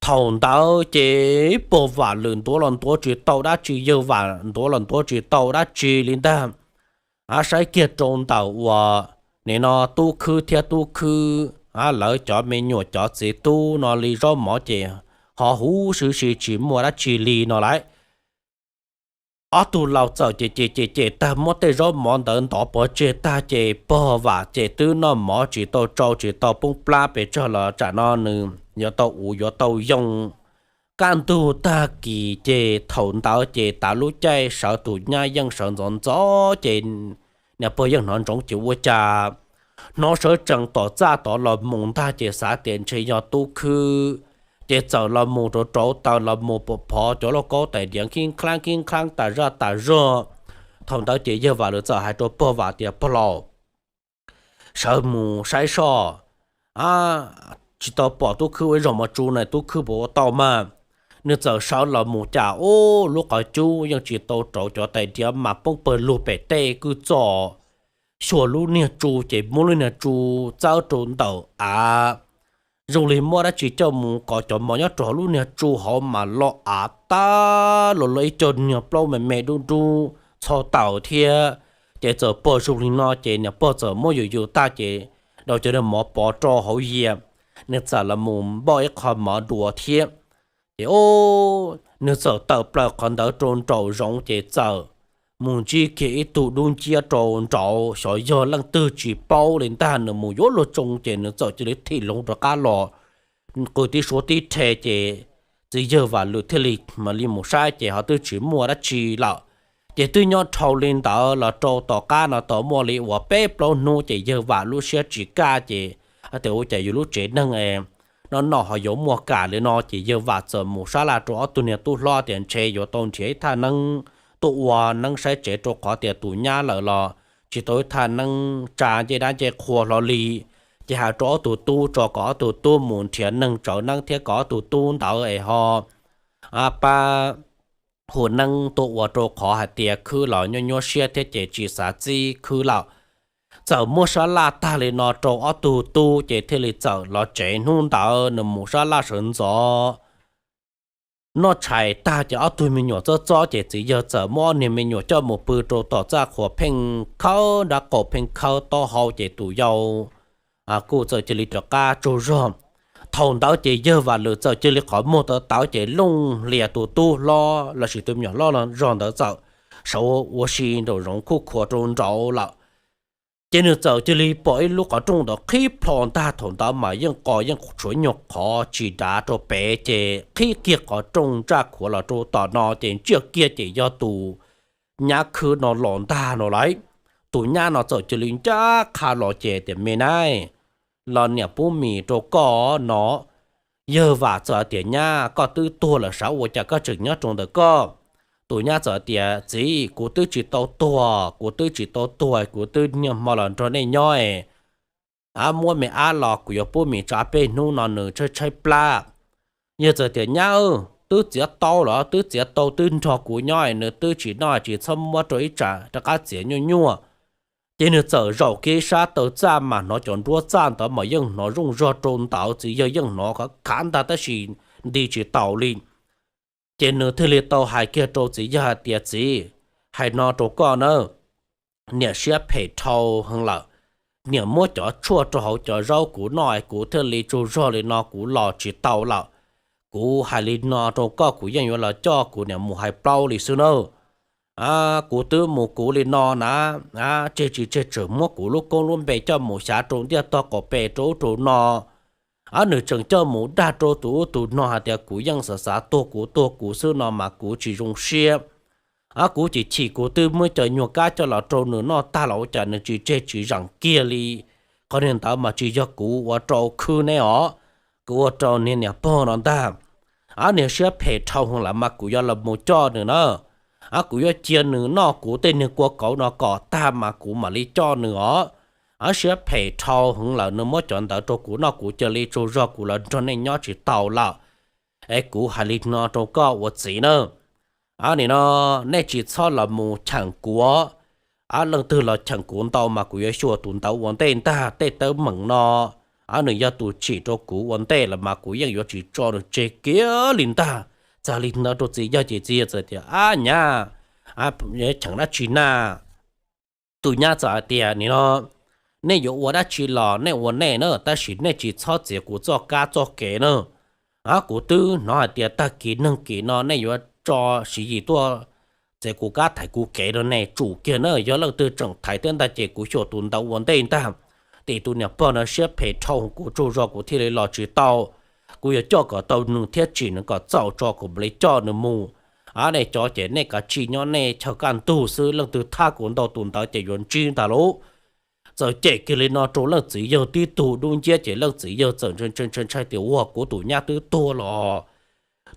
Thaum ntawd ces pog Vam Lwm ntuav los ntuav tsis tau dab tsi, yawg Vam ntuav los ntuav tsis tau dab tsi li ntag. Saib kiag rau ntawm uas nim no tub khwb thiab tub khwb lawv cov me nyuam cov txiv tub no li zaub mov ces ho huv si si tsis muaj dab tsi li no lauj. Ob tug laus txawm ces ces ces ces tag muab tej zaub mov ntawd ntov pov tseg tag ces pog Vam ces twb noj mov tsis tau tsau tsis tau poob plab pes tsawg los tsam no nws yuav tau ua yuav tau yoo. Kaj ntug tag kis ces thaum ntawd ces tas lub caij sawv tus nyab yeej sawv ntxov ntxov ces niam pog yeej hnov ntsoov ces ua cas hnov sawv tsees tom txaj tod los mus ntag ces xav tias ntshe yog tub khwb. Ces txawm los mus rauv rauv taws los mus pom phov cov lauj kaub tais diav khib khlab khib khlab tas zaj tas zog. Thaum ntawd ces yawg Vam Lwm txawm hais rau pog Vam tias, Pog laus, sawv mus saib soj, tsis tau pom tub khwb ua ib zaug mov tsu na, tub khwb puas ua tau mas. Nws txawm sawv los mus cas ub lub qhov cub yeej tsis tau rauv, cov tais diav mas poob pawg lug pem tej kwj txoj. xyuas lub niag tsu ces muab lub niag tsu txawb rau ntawm av, zoo li muab dab tsi coj mus kov cov mov nyob rau hauv lub niag tsu hauv mas lo av tag los lo ib co niag plaub me me dub dub txho tawm thiab. Ces txawm pog zoo li no ces niam pog txawm muab yus yus tag ces daus cov niag mov pov rau hauv yias, nws txawm los mus npoj ib qho mov dua thiab. Ces o, nws txawm tawm plaws qhov ntawd rau nraum zoov ces txawm mus ntsib kiag ib tug dub nciab rau nraud, xyov yog leej twg tsis paub li ntag, nws mus yuav luag tsoo ces nws txawm cia li thim loo rov qab los. Qw tib suab tib rhe ces txiv yawg Vam Lwm thiaj li mam li mus saib ces ho twb tsis muaj dab tsi lawm. Ces twb nyob dhau li ntawd los rau tom qab no tau muaj li uas peb plaub hnub ces yawg Vam lub siab tsis kaj ces hais tias ua cas yus lub tsev neeg no no ho yuav muaj kam li no ces yawg Vam txawm mus sab laj rau ob tug niag tub hlob tias ntshe yuav tau nrhiav ib thaj neeb tuaj ua neeb saib tsev rau qhov tias tus nyab lawm los tsis tau ib thaj neeb tsa ncej dab ncej qhua hlo li. Ces hais rau ob tug tub tso kom ob tug tub mus nrhiav neeg tsawv neeb thiab kom ob tug tub ntawd es ho pab hu neeb tuaj ua rau qhov hais tias khwb los nyuaj nyuaj siab thiab ces tsis xav txib khwb lawm. Txawm muab sab laj tag li no rau ob tug tub ces thiaj li txawm los tsev. Hnub ntawd nws mus sab laj sawv ntxov noj tshais tag ces ob tug me nyuam txob txob ces txiv yawg txawm muab ob niag me nyuam coj mus pw rau tom txaj qhuas pheej khawb nrab qaum pheej khawb taub hau ces tus yau kuj txawm cia li rov qab tsaug zog. Thaum ntawd ces yawg Vam Lwm txawm cia li qhov muag tawv tawv ces looj hlias tus tub hlob lossis tus me nyuam loj zog ntawd txawm sawv ua si nraum zoov khuj khuas rau nraud lawm. Ces nws txawm cia li pom ib lub qhov rooj ntawd qhib plho ntag, thaum ntawd mas yeej qos yeej tshuav nyuag qhov tsis dav rau pem ces qhib kiag qhov rooj ntsaj khuav los rau tom no ces ntsiaj kiag ces yog tus nyab khwb no los ntag no lauj. Tus nyab no txawm cia li ncaj qha los ces tias me nab, los niam pub mis rau koj no. Yawg Vam txawm tias nyab, koj twb tuag lawm sav ua cas koj tseem nyob rau ntawm koj? Tus nyab txawm tias txiv, kuv twb tsis tau tuag, kuv twb tsis tau tuag, kuv twb niaj hmo los nrog nej nyob es muab me ab los kuv yuav pub mis tso, peb hnub no nws tshaib tshaib plab. Yawg txawm tias nyab, twb txiav tau los twb txiav tau, twb nrog kuv nyob es nws twb tsis noj tsis txhob muab rau ib tsam rov qab txiav nyuaj nyuaj. Ces nws txawm zaum kiag sab taw txaj mas hnov cov nruab txaj ntawd mas yeej hnov zooj zog rau ntawd, txiv yawg yeej hnov khav khav ntag tab sis nti tsis taus li. Ces nws thiaj li tau hais kiag rau txiv yawg hais tias txiv, hais no rau koj na, niam siab phem dhau heev lawm. Niam muab cov tshuaj rau hauv cov zaub kuv noj es kuv thiaj li tsaug zog li no kuv los tsis tau lawm. Kuv hais li no rau koj, kuv yeej yuav los coj kuv niam mus hais plaub li xwb na. Kuv twb mus kuv li no na, tseg tsis tseg tseem muab kuv lub koob lub npe coj mus xyav rau ntiaj tog qaum pes rau ub rau no. Nws tseem coj mus dag rau tus ub tus no hais tias kuv yeej xav xav tuag kuv tuag kuv xwb no mas kuv tsis zoo siab. Kuv chim chim kuv twb muab cov nyuag kab coj los rau nws noj tag los ua cas nws tsis tseg tsis zeem kiag li. Qhov niag ntawd mas tsis yog kuv ua rau khwb neb os, kuv ua rau niag niam pog no ntag. Niag siab phem dhau heev lawm mas kuv yuav los mus coj nws na. Kuv yuav cia nws noj kuv tej niag kua kauv no kom tag mas kuv mam li coj nws os. Siab phem dhau heev lawm, nws muab cov ntawd rau kuv noj kuv cia li tsaug zog kuv los nrog nej nyob tsis tau lawm. Es kuv hais li no rau koj ua txiv na, nim no nej tsis txhob los mus cheem kuv. Leej twg los cheem kuv ntau mas kuv yuav xyuas tus ntawd ua ntej ntag. Tej teeb meem no nws yog tus tsim rau kuv ua ntej los mas kuv yeej yuav tsis tso nws tseg kiag li ntag. Txawm li ntawd rau txiv yawg ces txiv yawg txawm tias ab nyab, cheem dab tsi na? Tus nyab txawm hais tias nim no nej yuav ua dab tsi los nej ua nej na, tab sis nej tsis txhob txiav kuv txoj kab txoj kev na. Kuv twb hnov hais tias tag kis neeg kis no nej yuav tso Siv Yis tuaj txiav kuv kab thaiv kuv kev rau nej tsum kiag na. Yog leej twg tseem thaiv thiab ntag ces kuv xyuas tus ntawd ua ntej ntag. Tim tus niam pog no siab phem dhau kuv tsaug zog kuv thiaj li los tsis tau. Kuv yuav coj kom tau nws thiab tsim nws kom txaus tso kuv mam li coj nws mus. Nej cov ces nej kav tsij nyob nej chaw kaj ntug xwb, leej twg thab kuv ntau tus ntawd ces yuav ntsib ntag lauj. Txawm cem kiag li no rau leej txiv yawg tib tug dub nciab ces leej txiv yawg txawm ntshai ntshai tias ua kuv tus nyab twb tuag los.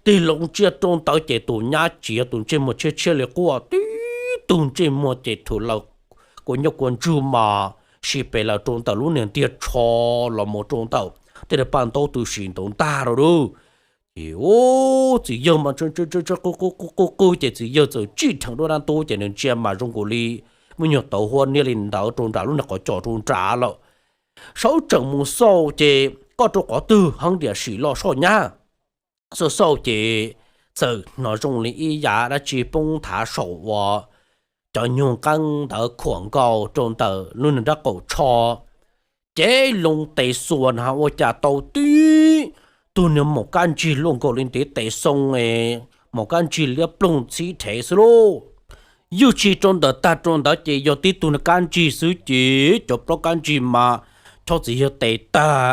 Tig loo tsiaj rau ntawd ces tus nyab tsis yog tus ntsej muag tshiab tshiab li quaj, tib tug ntsej muag ces thum laws kua nyob kua ntsug mas sib pes lawm rau ntawm lub niag ntiag tsho los mus rau ntawm tej paj ntaub tw sim ntaus ntag rau lub. Ces txiv yawg mas qw qw qw ces txiv yawg txawm tsij dheev dua dab ntub ces nws ntsia mas zoo nkaus li me nyuam tauv hua niaj li ntawd rau nram lub niag qhov cos rau nrad lawm. Saub tseem mus xauj ces koj rau qhov twg heev tiam sim los soj nyab. Xauj xauj ces txawm hnov zoo li ib yam dab tsi poob nthav saum uas cov nyuag nqeeb ntawd khuam nkaus rau ntawm lub niag nrab qaum tsho. Ces loo tes xuas na ua cas tau tib tug niag maum kab ntsig luaj nkaus li ntiv tes xoo es maum kab ntsig liab ploog txhib rhev xwb lauj. Ywj tsis rau ntawm tag rau ntawd ces yog tib tug niag kab ntsig xwb ces cov plaub kab ntsig mas chob txiv yawg tes tag.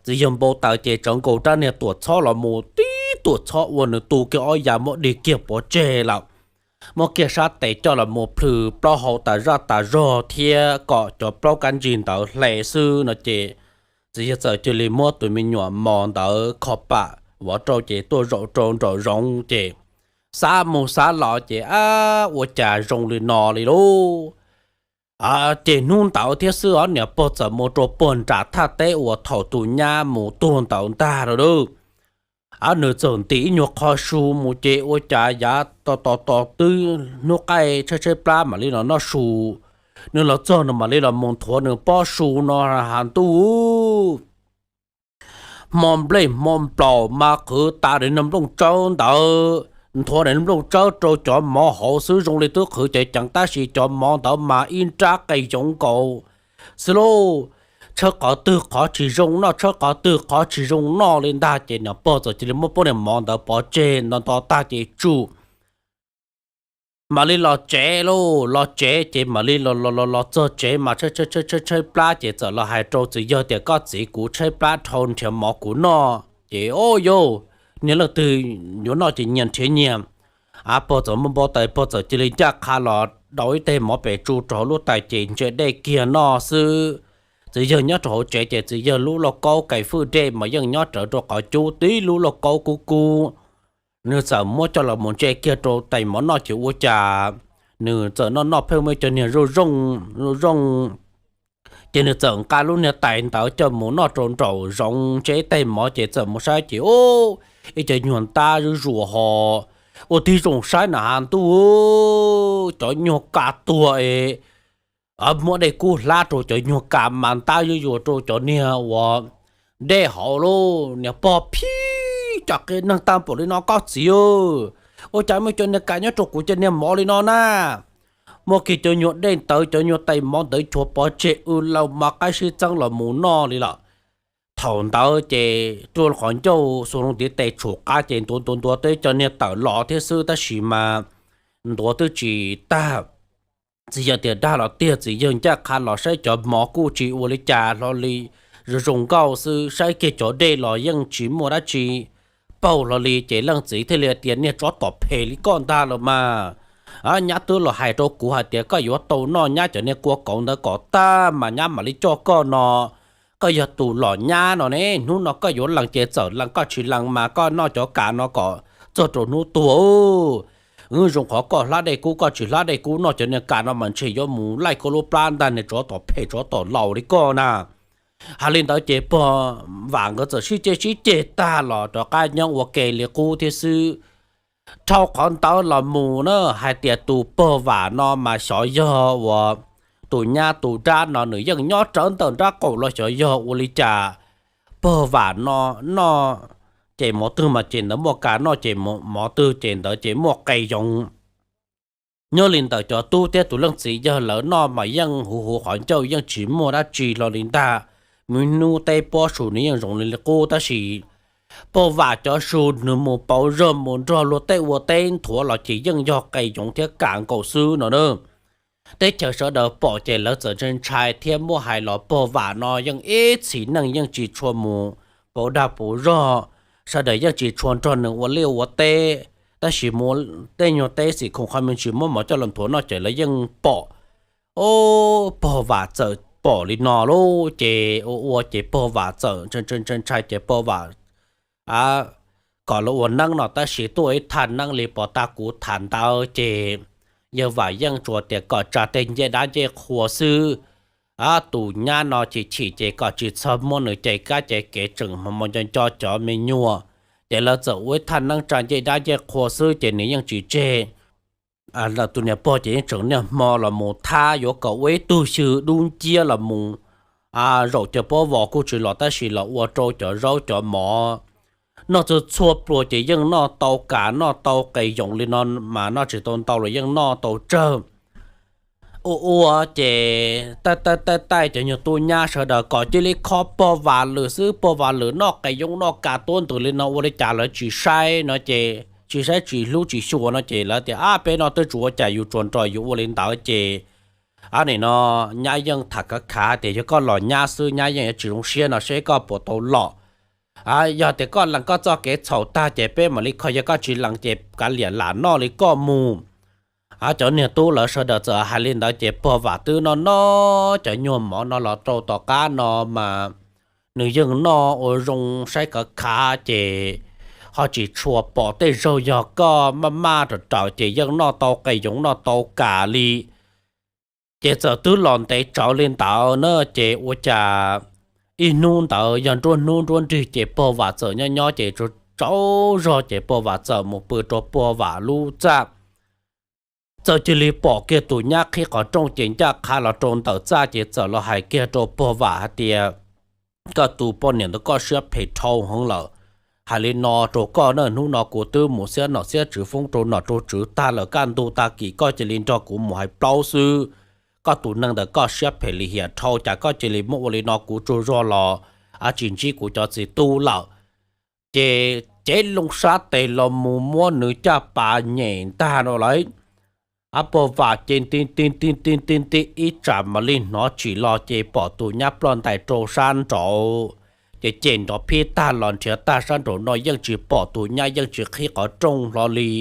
Txiv yawg npau taws ces tsawv nkaus rab niag tuam txhob los mus tib tuam txhob ua nws tu kiag ob yav muab dig kiag pov tseg lawm. Muab kiag sab tes coj los mus plhws plaub hau tas zaj tas zog thiab kom cov plaub kab ntsig ntawd hle xwb no ces txiv yawg txawm cia li muab tus me nyuam mos ntawd kho pam vov rau ces tuaj zaum rau nraum zoov ces xav mus xav los ces ab ua cas zoo li no li lauj. Ces hnub ntawd thiab xwb os niam pog txawm mus rau puag nram thaj teb uas thaum tus nyab mus tuag ntawd ntag lauj. Ab nws txawm ntim ib nyuag qho su mus ces ua cas yav tos tos tos twb hnub qaij tshaib tshaib plab mam li los noj su. Nws los txog nws mam li los mus nthuav nws pob su no has ntuj hmo nplej hmo nplaum mas qhwv tas daim niag nplooj tsawb ntawd, nthuav daim niag nplooj tsawb rau cov mov hauv xwb zoo li twb qhwv ceev ceev tab sis cov mov ntawd mas ib nrab qe yoov nkaus xwb lauj. Tshawb qhov twg qhov tsis zoo noj, tshawb qhov twg qhov tsis zoo noj li ntag ces niam pog txawm cia li muab pob niag mov ntawd pov tseg nto nto tag ces tsum mam li los tsev lauj. Los tsev ces mam li los los los los txog tsev mas tshaib tshaib tshaib tshaib plab ces txawm los hais rau txiv yawg tias koj txiv kuv tshaib plab dhau nrhiav mov kuv noj ces o yauj, niag leej twg yuav noj ces nyias nrhiav nyias. Av pog txawm muaj npau taws pog txawm cia li ncaj qha los dau ib teg mov pem tsu rau hauv lub tais ces ntsia dej kiag noj xwb. Txiv yawg nyob rau hauv tsev ces txiv yawg lub lauj kaub kais fwj dej mas yeej nyob rawv rau qhov cub tib lub lauj kaub kub kub. Nws txawm muab coj los mus ntse kiag rau tais mov noj ces ua cas nws txawm noj noj pheej muaj cov niag zoo zoo zoo zoo ces nws txawm nqa lub niag tais ntawd coj mus noj rau nraum zoov ntse ib teg mov ces txawm mus saib ces ub, ib cov nyuag ntab zuj zus ho ua tib zoo saib na has ntuj, cov nyuag ka tuag es muab dej kub hlab rau cov nyuag ka mas ntab zuj zus rau cov niag uas dej hauv lauj. Niam pog phib cov qia neeg tag npaum li no koj txiv, ua cas muaj cov niag ka nyob rau kuv cov niag mov li no na. Muab kiag cov nyuag dej ntawd cov nyuag tais mov ntawd chuav pov tseg wb laus mas qaib sib txeeb los mus noj li lawm. Thaum ntawd ces ruaj qhov ncauj xuas loo ntiv tes tshum qab ces ntuav ntuav ntuav teb cov niag tawm los thiab xwb tab sis mas ntuav twb tsis tag. Txiv yawg tias dag los tiag, txiv yawg ncaj qha los saib cov mov kuj tsis ua li cas hlo li, zoo zoo nkauj xwb, saib kiag cov dej los yeej tsis muaj dab tsi paug hlo li ces leej txiv thiaj li tias niag tsov tom phem li koj ntag los mas, nyab twb los hais rau kuv hais tias koj yuav tau noj nyab cov niag kua kauv ntawd kom tag mas nyab mam li coj koj no. Koj yog tus los nyab no ne, hnub no koj yuav lees ces txawm lees, koj tsis lees mas koj noj cov ka no kom txog rau hnub tuag. Zoo qhov koj hlab dej kub, koj tsis hlab dej kub noj cov niag ka no mas ntshe yuav mus laij koj lub plab ntag niag tsov tom phem tsov tom laus li koj na. Hais li ntawd ces pog Vam nkawd txawm sib ceg sib ceg tag los rov qab nyob ua ke li qub thiab xwb. Dhau qhov ntawd los mus na hais tias tus pog Vam no mas xyov yog uas tus nyab tus dab no nws yeej nyob rawv ntawm nrab qaum los xyov yog ua li cas. Pog Vam no noj ces mov twg mas ces ntawd muaj ka noj ces mov twg ces ntawd ces muaj qe yoov. Nyob li ntawm cov tub thiab tus leej txiv yawg lawv noj mas yeej huv huv qhov ncauj yeej tsis muaj dab tsi hlo li ntag. Muaj hnub teb pob su nws yeej zoo li qub tab sis pog Vam cov su nws mus pauv zog mus nrog luag tej ua teb nthuav los ces yeej yog qe yoov thiab ka nkaus xwb no na. Teb chaws sawv daws pom ces lawv txawm ntshai ntshai thiab muab hais los pog Vam no yeej ib txhis neej yeej tsis tshua mus pauv dag pauv zog, sawv daws yeej tsis tshua nrog nws ua liaj ua teb, tab sis mus tej nyuag teb xim khoom qhov me ntsis muab mov coj los nthuav noj ces lawv yeej pom. O, pog Vam txawm pom li no lauj ces ua ua ces pog Vam txawm ntshai ntshai ces pog Vam kom lawv ua neeb no tab sis tuaj ib thaj neeb li pov tag kuv tham ntawd ces yawg Vam yeej tsuas tias kom tsa tej ncej dab ncej qhua xwb. Tus nyab no chim chim ces kom tsis txhob muab nws cais kab cais kev tseem hmo hmo nco nco cov me nyuam, ces lawv txawm ua ib thaj neeb tsa ncej dab ncej qhua xwb ces nws yeej tsis tseg. tus niam pog ces yeej tseem niaj hmo los mus thab yuav kom ua ib tug xyw dub nciab los mus zaum cov pob vos kuj tsis los tab sis los ua rau cov zaub cov mov noj txhua txhua pluas ces yeej noj tau, kam noj tau qes yoov li no mas noj tsis tau ntau los yeej noj tau tsawg. Ua ua ces taij taij taij taij cov nyuag tub nyab sawv daws kom cia li kho pog Vam lwm xwb, pog Vam lwm noj qes yoov noj kam tuab ntws li no ua li cas lawv tsis saib no ces tsis saib tsis hlub tsis xyuas no ces lawv tias ab peb no twb tsis ua cas yus tsuas nrog yus ua li ntawd ces ab nim no nyab yeej tham khav khav tias yog koj los nyab xwb nyab yeej yuav tsis zoo siab no seb koj puas tau los. Yog tias koj lees koj txoj kev txhaum tag ces peb mam li kho, yog koj tsis lees ces kav liam lam noj li koj mus. Cov niag tub lawv sawv daws txawm hais li ntawd ces pog Vam twb noj noj cov nyuag mov no los rau tom qab no mas nws yeej noj ua zoo saib khav khav ces ho tsis tshua pom tej zaug yog koj maj maj raws raws ces yeej noj tau qes yoov noj tau kam li. Ces txawm twb los ntev tsawv li ntawd na ces ua cas ib hnub ntawd yog nruab hnub nruab nrig ces pog Vam txawm nyob nyob ces tsaus zog ces pog Vam txawm mus pw rau pog Vam lub txaj. Txawm cia li pom kiag tus nyab qhib qhov rooj ces ncaj qha los rau ntawm txaj ces txawm los hais kiag rau pog Vam hais tias koj tus poj niam ntawd koj siab phem dhau heev lawm. Hais li no rau koj na, hnub no kuv twb mus xiab nom xiab tswv foob rau nom rau tswv tag lawm, kaj ntug tag kis koj cia li nrog kuv mus hais plaub xwb. Koj tus neeg ntawd koj siab phem lim hiam dhau, cas koj cia li muab ua li no, kuv tsaug zog los tsis ntsib kuv cov txiv tub lawm. Ces cev loo sab tes los mus muab nws caj pas nyem ntag no lawm. Ab pog Vam ces nti nti nti nti nti nti ib tsam mam li hnov tsim los ces pom tus nyab ploj ntais rau sab nraud. Ces cem nrov phib tag los nrhiav tag sab nraum no yeej tsis pom tus nyab, yeej tsis qhib qhov rooj hlo li.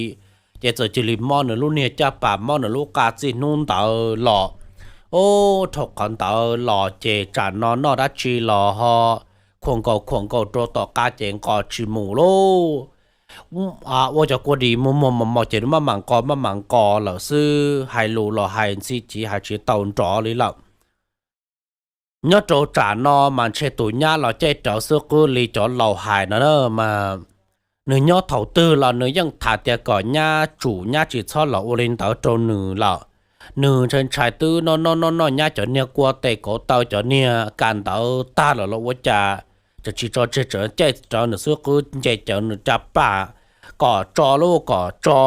Ces txawm cia li muab nws lub niag caj pas, muab nws lub qa txij hnub ntawd los. Ub, dhau qhov ntawd los ces tsam no noj dab tsi los ho khuam nkaus khuam nkaus rau tom qab ces nqos tsis mus lauj. Ua cov kua dis muag muag mos mos ces maj mam nqos maj mam nqos lawm xwb, hais lus los hais ntxhi civ hais tsis tau nrov li lawm. Nyob rau tsam no mas ntshe tus nyab los caij rawv xwb qwb li cov laus hais no na mas. Nws nyob thaum twg los nws yeej tham tias kom nyab tsum nyab tsis txhob los ua li ntawd rau nws lawm. Nws ntshai ntshai twb noj noj noj noj nyab cov niag kua tes kauv taw cov niag kas ntawd tag lawm los ua cas tseem tsis tso tseg, tseem caij rawv nws xwb qwb nce cawv nws caj pas kom tso lauj kom tso.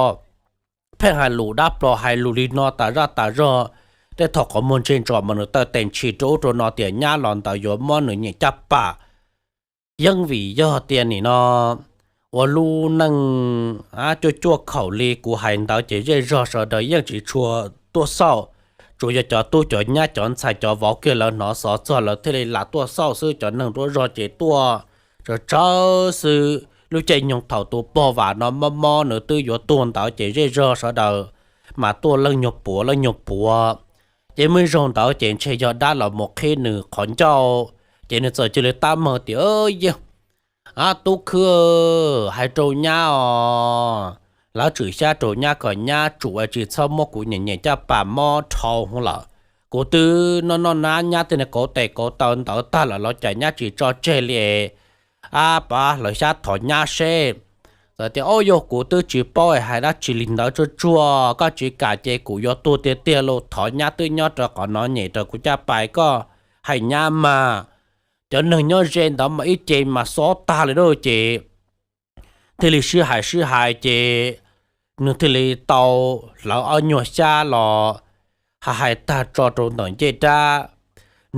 Pheej hais lus dab plos hais lus li no tas zaj tas zog. Tej thaum qhov muag ntse ntsos mas nws taw tes ntshis rau ub rau no tias nyab los ntawd yuav muab nws nyem caj pas. Yeej vim yog tias nim no ua lub neej cuaj cuaj khaum li kuv hais ntawd ces zej zog sawv daws yeej tsis tshua tuaj xauj. Tsuas yog cov tub cov nyab cov ntxhais cov vauv kiag lawv hnov xov txog lawv thiaj li lam tuaj xauj xwb, cov neeg nruab zog ces tuaj tsawg tsawg xwb. Lub caij nyoog thaum tus pog Vam no mob mob nws twb yuav tuag ntawd ces zej zog sawv daws mas tuaj leej nyuag puav leej nyuag puav. Ces muaj ib zaug ntawd ces ntshe yog dab los mus qhib nws qhov ncauj, ces nws txawm cia li tab meeg tias, Yog, tub khwb, hais rau nyab os, lawv tseem xyab rau nyab kom nyab tsum tsis txhob muab kuv nyem nyem caj pas mob dhau hwv lawm. Kuv twb noj noj nyab tej niag kauv tes kauv taw ntawd tag lawm los cas nyab tsis tso tseg li. Ab pab lawv xyab thov nyab seb. Txawm tias, Ob, yog kuv twb tsis paub hais dab tsi li ntawd tsuag tsuag, koj tsis kam ces kuv yuav tuag tiag tiag lauj. Thov nyab twb nyob rau qhov no nyem raws kuv caj pas, koj hais nyab mas. Cov neeg nyob ze ntawd mas ib ce mas xob tag li lauj. Ces thiaj li sib hais sib hais ces nws thiaj li tau hlawv ob nyuag xyab los hais hais tag tso rau ntawm ncej dab.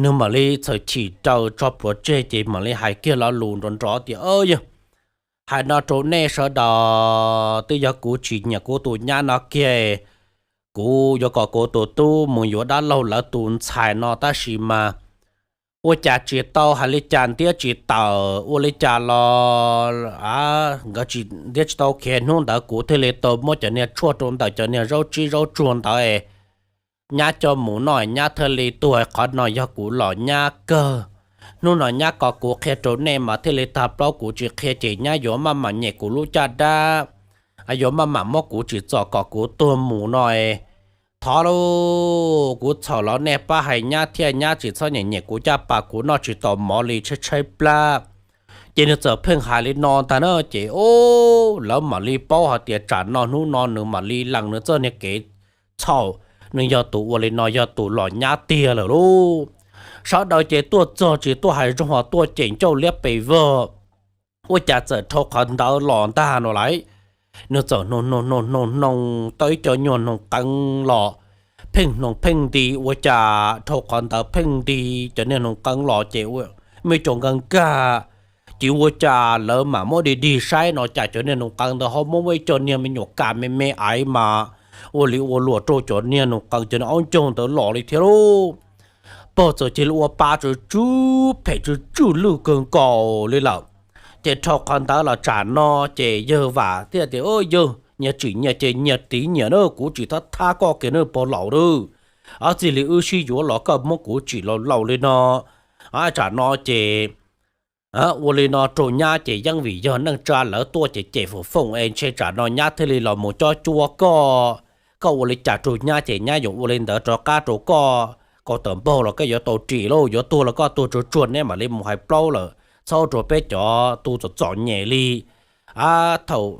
Nws mam li txhawm chim raws tso plhuav tseg ces mam li hais kiag lo lus nrov nrov tias, Yog, hais no rau nej sawv daws, twb yog kuv tsis nyiam kuv tus nyab no kiag. Kuv yuav kom kuv tus tub mus yuav dab laug lawv tus ntxhais no tab sis mas ua cas tsis tau hais li cas ntiab tsis tawm, ua li cas los nkawd tsis ntiab tsis tau khiav. Hnub ntawd kuv thiaj li tau muab cov niag tshuaj rau ntawm cov niag zaub tsib zaub tsuag ntawd, nyab coj mus noj nyab thiaj li tuag. Qhov no yog kuv los nyab kawg. Hnub no nyab kom kuv qhia rau nej mas thiaj li tag plaub, kuv tsis qhia ces nyab yuav maj mam nyem kuv lub caj dab, yuav maj mam muab kuv tsim txom kom kuv tuag mus no. Thov lauj, kuv txhaum los nej pab hais nyab thiab, nyab tsis txhob nyem nyem kuv caj pas, kuv noj tsis tau mov li tshaib tshaib plab. Ces nws txawm pheej hais li no ntag na ces, ub, lawv mam li paub hais tias tsam no hnub no nws mam li lees nws txoj niag kev txhaum, nws yog tus ua li no yog tus los nyab tiag lawm lauj. Sawv daws ces tuaj txog tsis tuaj hais zoo hos tuaj cem ncauj liab pes vog. Ua cas txawm dhau qhov ntawd los ntag no lauj. Nws txawm hnoos hnoos hnoos hnoos tau ib co nyuag hnoos qees los, pheej hnoos pheej nti. Ua cas dhau qhov ntawd pheej nti cov niag hnoos qees los ces muaj ib co nkees kag. Ces ua cas lawv mam muab dig dig saib no cas cov niag hnoos qees ntawd ho muab muaj ib co niag me nyuam kas me me ais mas ua li ua luam rau cov niag hnoos qees cov niag aub ncaug ntawd los li thiab lauj. Pog txawm cia li ua pa tsw tsw phem tsw tsw lwj kawg nkaus li lawm. Ces dhau qhov ntawd los tsam no ces yawg Vam thiaj tias, Yawg, nyias tsim nyias ces nyias tiv nyias na, kuv tsim thab thab koj kiag na pog laus na. Ob txij li wb sib yuav los koj muab kuv tsim laus laus li no, tsam no ces ua li no rau nyab ces yeej vim yog neej tsa lawv tuaj ces cem foom foom es ntshe tsam no nyab thiaj li los mus cob cuab koj. Koj ua li cas rau nyab ces nyab yuav ua li ntawd rov qab rau koj. Koj tawm npaug los koj yuav tau ris lauj, yuav tuag los koj tuag tsuag tsuag, neb mam li mus hais plaub lawm, txhob ua rau peb cov tub txom txom nyem li. Thaum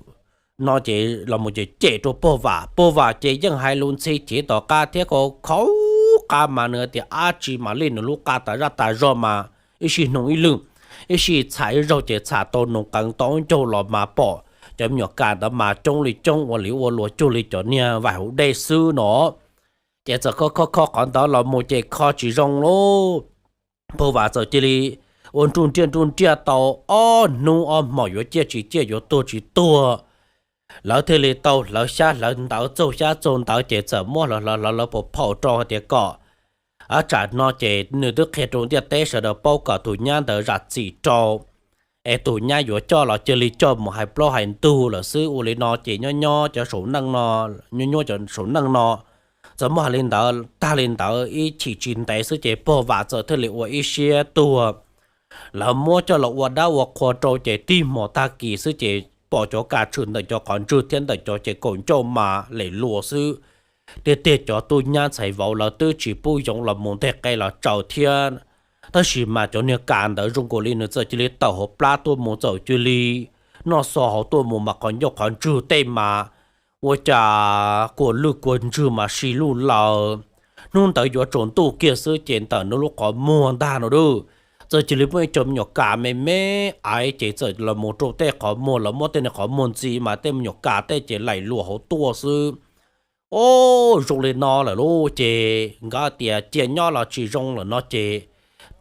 no ces los mus ces cem rau pog Vam, pog Vam ces yeej hais lus ntxhi chiv tom qab thiab kho khaub qab mas nws tias dab tsi mam li nws lub qa tas zaj tas zog mas ib sij hnoos ib lwj, ib sij txham ib zaug ces txham tau hnoos qees tau aub ncaug los mas pom cov me nyuam kas ntawd mas coob li coob ua li ua luam cuag li cov niag vais hauv dej xwb no. Ces txawm kho kho kho qhov ntawd los mus ces kho tsis zoo lauj. Pog Vam txawm cia li ua nruj nriaj nruj nriaj tau ob hnub ob hmos yuav ciaj tsis ciaj yuav tuag tsis tuag. Lawv thiaj li tau hlawv xyab hlawv ntawv txaug xyab txaug ntawv ces txawm muab hlawv hlawv hlawv hlawv pov phau rau hais tias kom tsam no ces nws twb qhia rau ntiaj teb sawv daws paub kom tus nyab ntawd zam txim rau, es tus nyab yuav coj los cia li coj mus hais plaub hais ntug lawm xwb. Ua li no ces nyob nyob cov saum neej no, nyob nyob cov saum neej no txawm muab hais li ntawd tag li ntawd ib chim tsis ntev xwb ces pog Vam txawm thiaj li ua ib siab tuag. Lawv muab coj los ua dab ua qhua rau ces tib hmos tag kis xwb ces pom cov kas tshwm ntawm cov qhov ntswg thiab ntawm cov ces kaum ncauj mas lem luas xwb. Tiag tiag cov tub nyab ntxhais vauv lawv twb tsis pub yoov los mus nteg qe los tsaws thiab, tab sis mas cov niag kas ntawd zoo nkaus li nws txawm cia li tawm hauv plab tuaj mus txawm cia li noj xo hauv tuaj mus mas qhov ncauj qhov ntswg tej mas ua cas kuam lwj kuam ntswg mas si luj laws. Hnub ntawd yuav tsaus ntuj kiag xwb ces ntawm nws lub qhov muag ntag no dub, txawm cia li muaj ib co me nyuam kas me me aiv ces txawm los mus rau tej qhov muag, lawv muab tej niag qhov muag ntxiv mas tej me nyuam kas tej ces laim luas hauv tuaj xwb. Au, zoo li no lawm lauj ces nkawd tias cia nyob los tsis zoo lawm no ces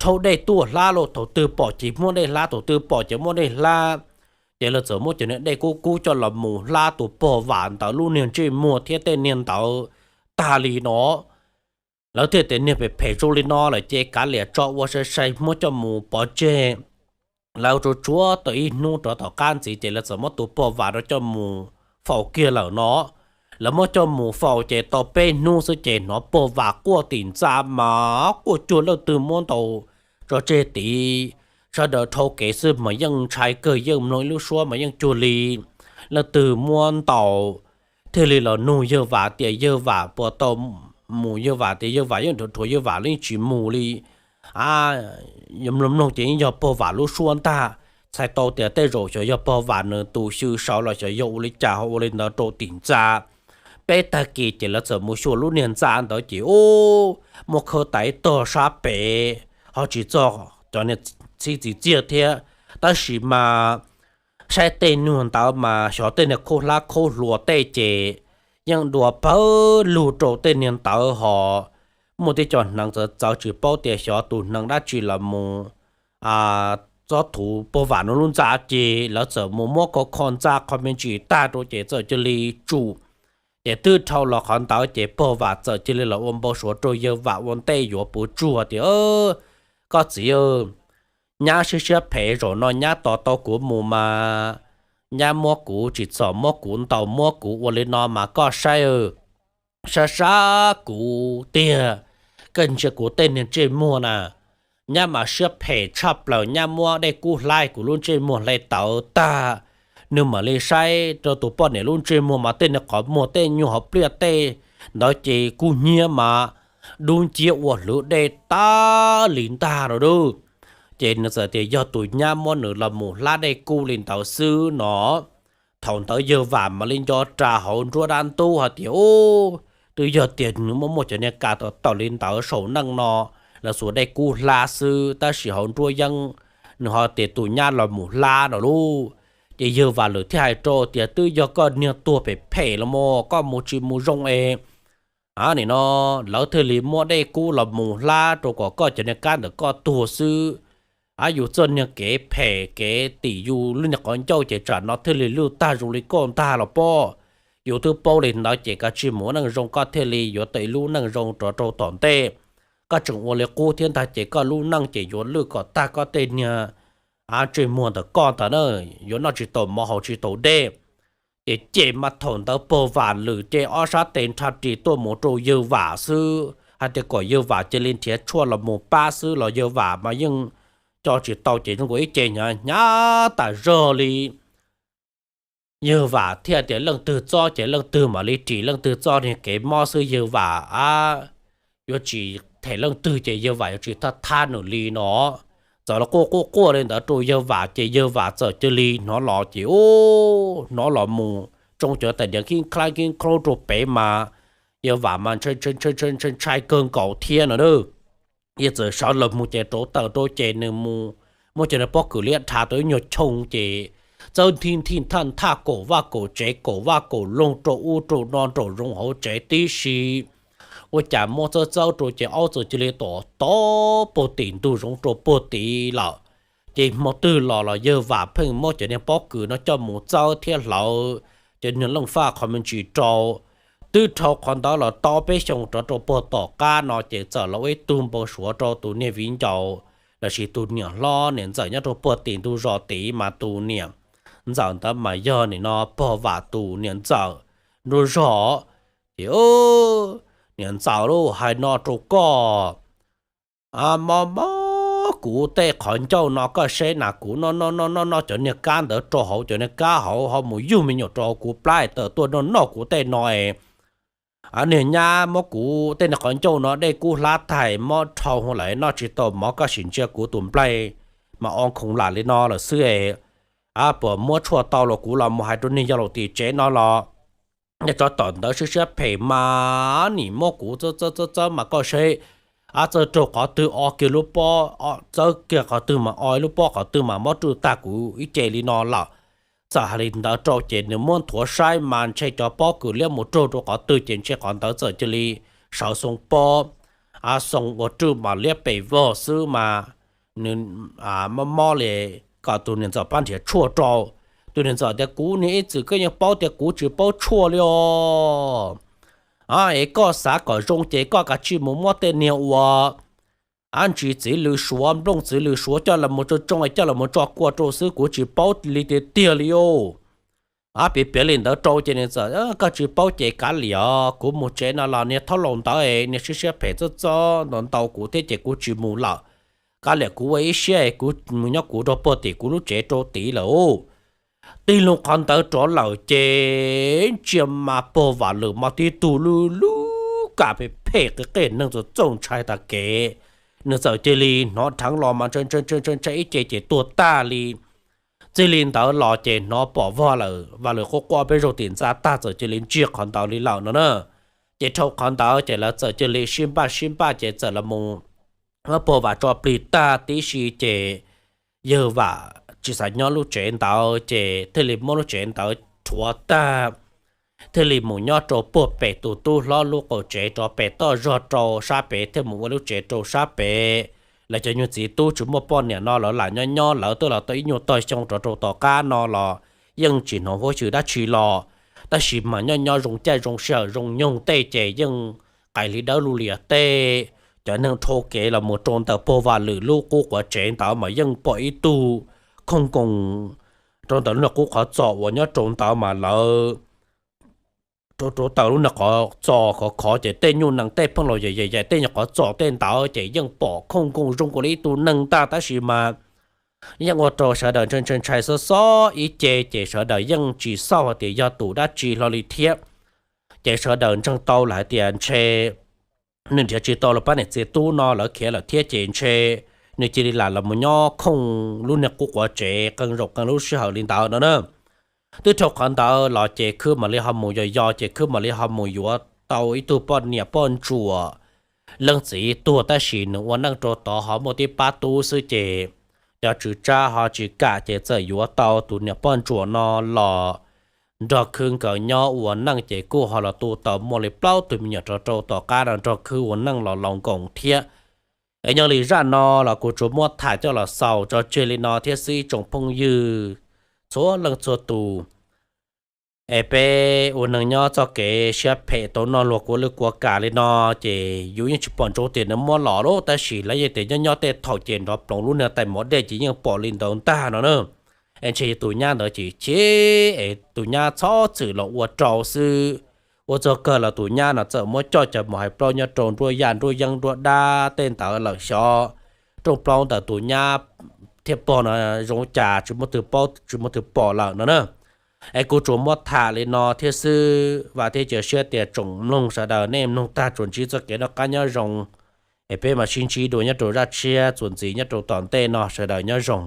rhaub dej tuaj hlab lauj, thaum twg pom ces muab dej hlab, thaum twg pom ces muab dej hlab. Ces lawv txawm muab cov niag dej kub kub coj los mus hlab tus pog Vam ntawd lub niag ntsej muag thiab tej niag ntawd tag li no. Lawv thiaj tias niag phem phem zoo li no lawm ces kav liam tso ua sai sai muab coj mus pov tseg. Lawv tsuas tsuav tau ib hnub rov tom qab ntxiv ces lawv txawm muab tus pog Vam no coj mus faus kiag lawm no. Lawv muab coj mus faus ces tau peb hnub xwb ces hnov pog Vam quaj tim ntxa mas quaj cuag leej twg muab ntaus tso tseg tid. Sawv daws dhau kev xwb mas yeej ntshai kawg, yeej mloog ib lub suab mas yeej cuag li leej twg muab ntaus. Thiaj li los nug yawg Vam tias yawg Vam puas tau mus, yawg Vam tias yawg Vam yeej dhuav dhuav yawg Vam yeej tsis mus li. Mloog mloog ces yeej yog pog Vam lub suab ntag. Txhais tau tias tej zaum xyov yog pog Vam nws tus xyw saud los xyov yog ua li cas ho ua li ntawd rau tim ntxa. Peb tag kis ces lawv txawm mus xyuas lub niag ntxa ntawd ces ub, muaj khawb tais tog sab pem, ho tsis txog cov niag txhib txiv txiaj thiab. Tab sis mas saib tej nyuag ntawd mas xyov tej niag khaub hlab khaub hlua tej ces yeej dua pawg lug rau tej niag ntawd ho muaj tej co hneev txawv txawv tsis paub tias xyov tus hneev dab tsi los mus txob thuv pog Vam no lub ntxa ces lawv txawm mus muab kho kho ntxa qhov me ntsis tag rau ces txawm cia li tsum. Ces twb dhau los qhov ntawd ces pog Vam txawm cia li los ua npau suav rau yawg Vam ua ntej yuav puas tsuaj tias, Koj txiv, nyab siab siab phem zaum no nyab tos tau kuv mus mas nyab muab kuv tsim txom muab kuv ntaus muab kuv ua li no mas koj saib, sab sab kuv tiag, koj ntsia kuv tej niag ntsej muag na. Nyab mas siab phem tshaj plaws, nyab muab dej kub hlab kuv lub ntsej muag hle tawv tag. Nws mam li saib rau tus poj niam lub ntsej muag mas tej niag qhov muag tej nyuag hauv pliaj tej ntawd ces kub hnyiab mas dub nciab ua hlwv dej tag li ntag no dub. Ces nws txawm tias yog tus nyab muab nws los mus hlab dej kub li ntawd xwb no. Thaum ntawd yawg Vam mam li nco ras hauv nruab dab ntub hais tias, Ub, twb yog tias nws muaj muaj cov niag ka tawm tawm li ntawd saum neej no, lawv xuas dej kub hlab xwb, tab sis hauv nruab yeeb nws ho tias tus nyab los mus hlab no lauj. Ces yawg Vam Lwm thiaj hais rau tias, twb yog koj niag tuag phem phem los mas koj mus tsis mus zoo es, a, nim no lawv thiaj li muab dej kub los mus hlab rau kom koj cov niag kab ntawm koj tuag xwb. A, yus txoj niag kev phem kev tim yus lub niag qhov ncauj ces tsam no thiaj li lwj tag zoo li koj ntag los pob. Yus twb paub li ntawd ces koj tsis mus ua neej zoo koj thiaj li yuav tau ib lub neej zoo rov rau tom ntej. Koj tseem ua li qub thiab ntag ces koj lub neej ces yuav lwj kom tag koj tej niag, a, ntsej muag ntawm koj ntag na, yuav noj tsis tau mov haus tsis tau dej. Ces cem mas thaum ntawd pog Vam Lwm ces ob sab tes nrhab ris tuaj mus rau yawg Vam xwb, hais tias kom yawg Vam cia li nrhiav tshuaj los mus pab xwb los yawg Vam mas yeej co tsis tau ces zoo nkaus ib ce hnyav hnyav tas zog li. Yawg Vam thiaj tias leej twg txob ces leej twg mam li ris leej twg txoj niag kev mob xwb yawg Vam a, yuav tsis them leej twg ces yawg Vam yuav tsis thab thab nws li no. Txawm los quaj quaj quaj li ntawd rau yawg Vam ces yawg Vam txawm cia li hnov los ces ub, hnov los mus tsoo cov tais diav khib khlaib khib khlaub rau pem mas yawg Vam mas ntshai ntshai kawg nkaus thiab no na. Yeej txawm sawv los mus ces rauv taws rau ces nws mus muab cov niag pob kws liab dha tau ib nyuag choo ces txawb nthi nthi nthaj nthaj kaum vaj kaum tsev kaum vaj kaum loog rau ub rau no nraum zoov hauv tsev tib si. Ua cas muab txawb txawb rau ces aub txawm cia li tom tod puag tim ntug zoov rau puag tid lawm. Ces hmo twg los los yawg Vam pheej muab cov niag pob kws no coj mus txawb thiab hlawv cov niag leej faj qhov me ntsis rau. Twb dhau qhov ntawd los tau peb xyoos rov rau puag tom qab no ces txawm los ua ib tug npau suav rau tus niag viv ncaus lossis tus niam hlob niam ntxawm nyob rau puag tim ntug zos tid mas tus niam ntxawm ntawd mas yog nim no pog Vam tus niam ntxawm nruab zog. Ces niam ntxawm lauj, hais no rau koj, mob mob kuv tej qhov ncauj no koj seb na, kuv noj noj noj noj noj cov niag kab ntawd rau hauv cov niag kab hauv ho mus yug me nyuam rau hauv kuv plab es tawm tuaj noj noj kuv tej no es, niag nyab muab kuv tej niag qhov ncauj no dej kub hlab tag mob dhau lawm noj tsis tau mov, koj sim ntsia kuv tus nplaig mas o khoom lam li no lawm xwb es, puas muab tshuaj tau los kuv los mus hais rau niag yau laus tim tsev no los. Nyob tsov tom ntawd siab siab phem mas nim muab kuv txawb txawb txawb mas koj seb, a, txawb raug qhov twg o kiag lub pob, txawb kiag qhov twg mas o ib lub pob, qhov twg mas mob rwj tag kuv ib ce li no lawm. Txawm hais li ntawd rau ces nws muab nthuav saib mas ntshe cov pob kws liab mus raug rau qhov twg ces ntshe qhov ntawd txawm cia li sawv xoo pob, a, xoo ua rwj mas liab pes vog xwb mas nws mob mob li, kom tus niam ntxawm pab nrhiav tshuaj rau. Tus niam ntxawm tias kuv niag ib txwm koj yeej paub tias kuv tsis paub tshuaj li os. Es koj xav kom zoo ces koj kav tsij mus muab tej niag uas, a, ntsis txiv lws suav nplooj txiv lws suav coj los mus tsoo tsoo es coj los mus tso kua rau xwb, kuv tsis paub li tiag tiag li os. A, piav piav li ntawd rau ces niam ntxawm, koj tsis paub ces kav liam, kuv mus tsev no los niag thaub laus ntawd niag siab siab phem txob txob ntau ntau kuv thiab ces kuv tsis mus lawm. Kav liam kuv ua ib siab kuv mus nyob kuv rau puag tim kuv lub tsev rau tid lawm. Tig loo qhov ntawd rov lawm ces ntsia mas pog Vam Lwm mas tib tug lub lub kam phem phem qis qis neeg txaus txaus ntshai tas kev. Nws txawm cia li hnov dheev los mas ntshai ntshai ntshai ib ce ces tuag tag li. Txij li ntawd los ces hnov pom Vam Lwm, Vam Lwm quaj quaj peb zaug tim ntxa tag txawm cia li ntsiag qhov ntawd li lawm no na. Ces dhau qhov ntawd ces lawv txawm cia li sib npaj sib npaj ces txawm los mus muab pog Vam tso plig tag tib si ces yawg Vam tsis xav nyob lub tsev ntawd ces thiaj li muab lub tsev ntawd rhuav tag, thiaj li mus nyob rau puag pem tus tub hlob lub qaum tsev rov pem toj zog rau sab pem, thiaj mus ua lub tsev rau sab pem. Lawv cov nyuag txiv tub tsis muaj poj niam no lawv lam nyob nyob, lawv twb los tau ib nyuag tog xyoo rov rau tom qab no los yeej tsis hnov huab xyw dab tsi los, tab sis mas nyob nyob zoo caij zoo sij hawm zoo nyoog tej ces yeej qais li dawb lub lias tej. Cov neeg dhau kev los mus rau ntawm pog Vam Lwm lub qub quav tsev ntawd mas yeej pom ib tug khooj nkoos rau ntawm lub niag qub qhov txos uas nyob rau ntawd mas lawv rau rau taws lub niag qhov txos khov khov ces tej nyuj nees tej pheej los yaim yaim tej nyuag qhov txos tej ntawd ces yeej pom khooj nkoos zoo nkaus li ib tug neeg ntag, tab sis mas yeej ua rau sawv daws ntshai ntshai ntshai xob xob ib ce ces sawv daws yeej tsis xauj hais tias yog tus dab tsi hlo li thiab. Ces sawv daws ntseeg tau lawm hais tias ntshe nws nrhiav tsis tau lawv pab niam txiv tub no, lawv khiav lawm thiab ces ntshe nws cia li lam los mus nyob khooj lub niag qub quav tsev qee zaum qee lub sij hawm li ntawd no na. Twb dhau qhov ntawd los ces khwb mam li ho mus yos yos ces khwb mam li ho mus yuav tau ib tug poj niam poj ntsuam. Leej txiv tuag tab sis nws ua neej rau tod ho muaj tib pab tub xwb ces cov tswv tsab ho tsis kam ces txawm yuav tau tus niam poj ntsuam no los nrog khwb nkawd nyob ua neej ces kuj ho los tu tau muaj li plaub tug me nyuam rau rau tom qab no nrog khwb ua neej los laus nkoos thiab. Es nyob li zaj no los kuv tsuas muab tham coj los xaus tso tseg li no thiab xwb ib tsoom phooj ywg txhua leej txhua tus. Es peb ua neeg nyob txoj kev siab phem tau noj luag kua lwj kua kam li no ces yus yeej tsis pom ntsoov tias nws muab los lawm tab sis lawv yeej tias nyob nyob tej thaum ces nrov ploov lub niag tais mov dej ces yeej pom li ntawd ntag no na. Es ntshe tus nyab ntawd ces cheb es tus nyab txhob txwm los ua rau xwb. Ua txog kawg los tus nyab no txawm muab coj cov mus hais plaub nyob rau nruab yaj nruab yeeb nruab dab tej ntawd lawm xyov rooj plaub ntawm tus nyab thiab pog no zoo cas tsis muaj twg paub tsis muaj twg pom lawm no na. Es kuv tsuas muab tham li no thiab xwb vam thiab cia siab tias tsoom mloog sawv daws nej mloog tag tsuas ntsib txoj kev noj qab nyob zoo. Es peb mam sib ntsib dua nyob rau zaj tshiab txuas ntxiv nyob rau tom ntej no sawv daws nyob zoo.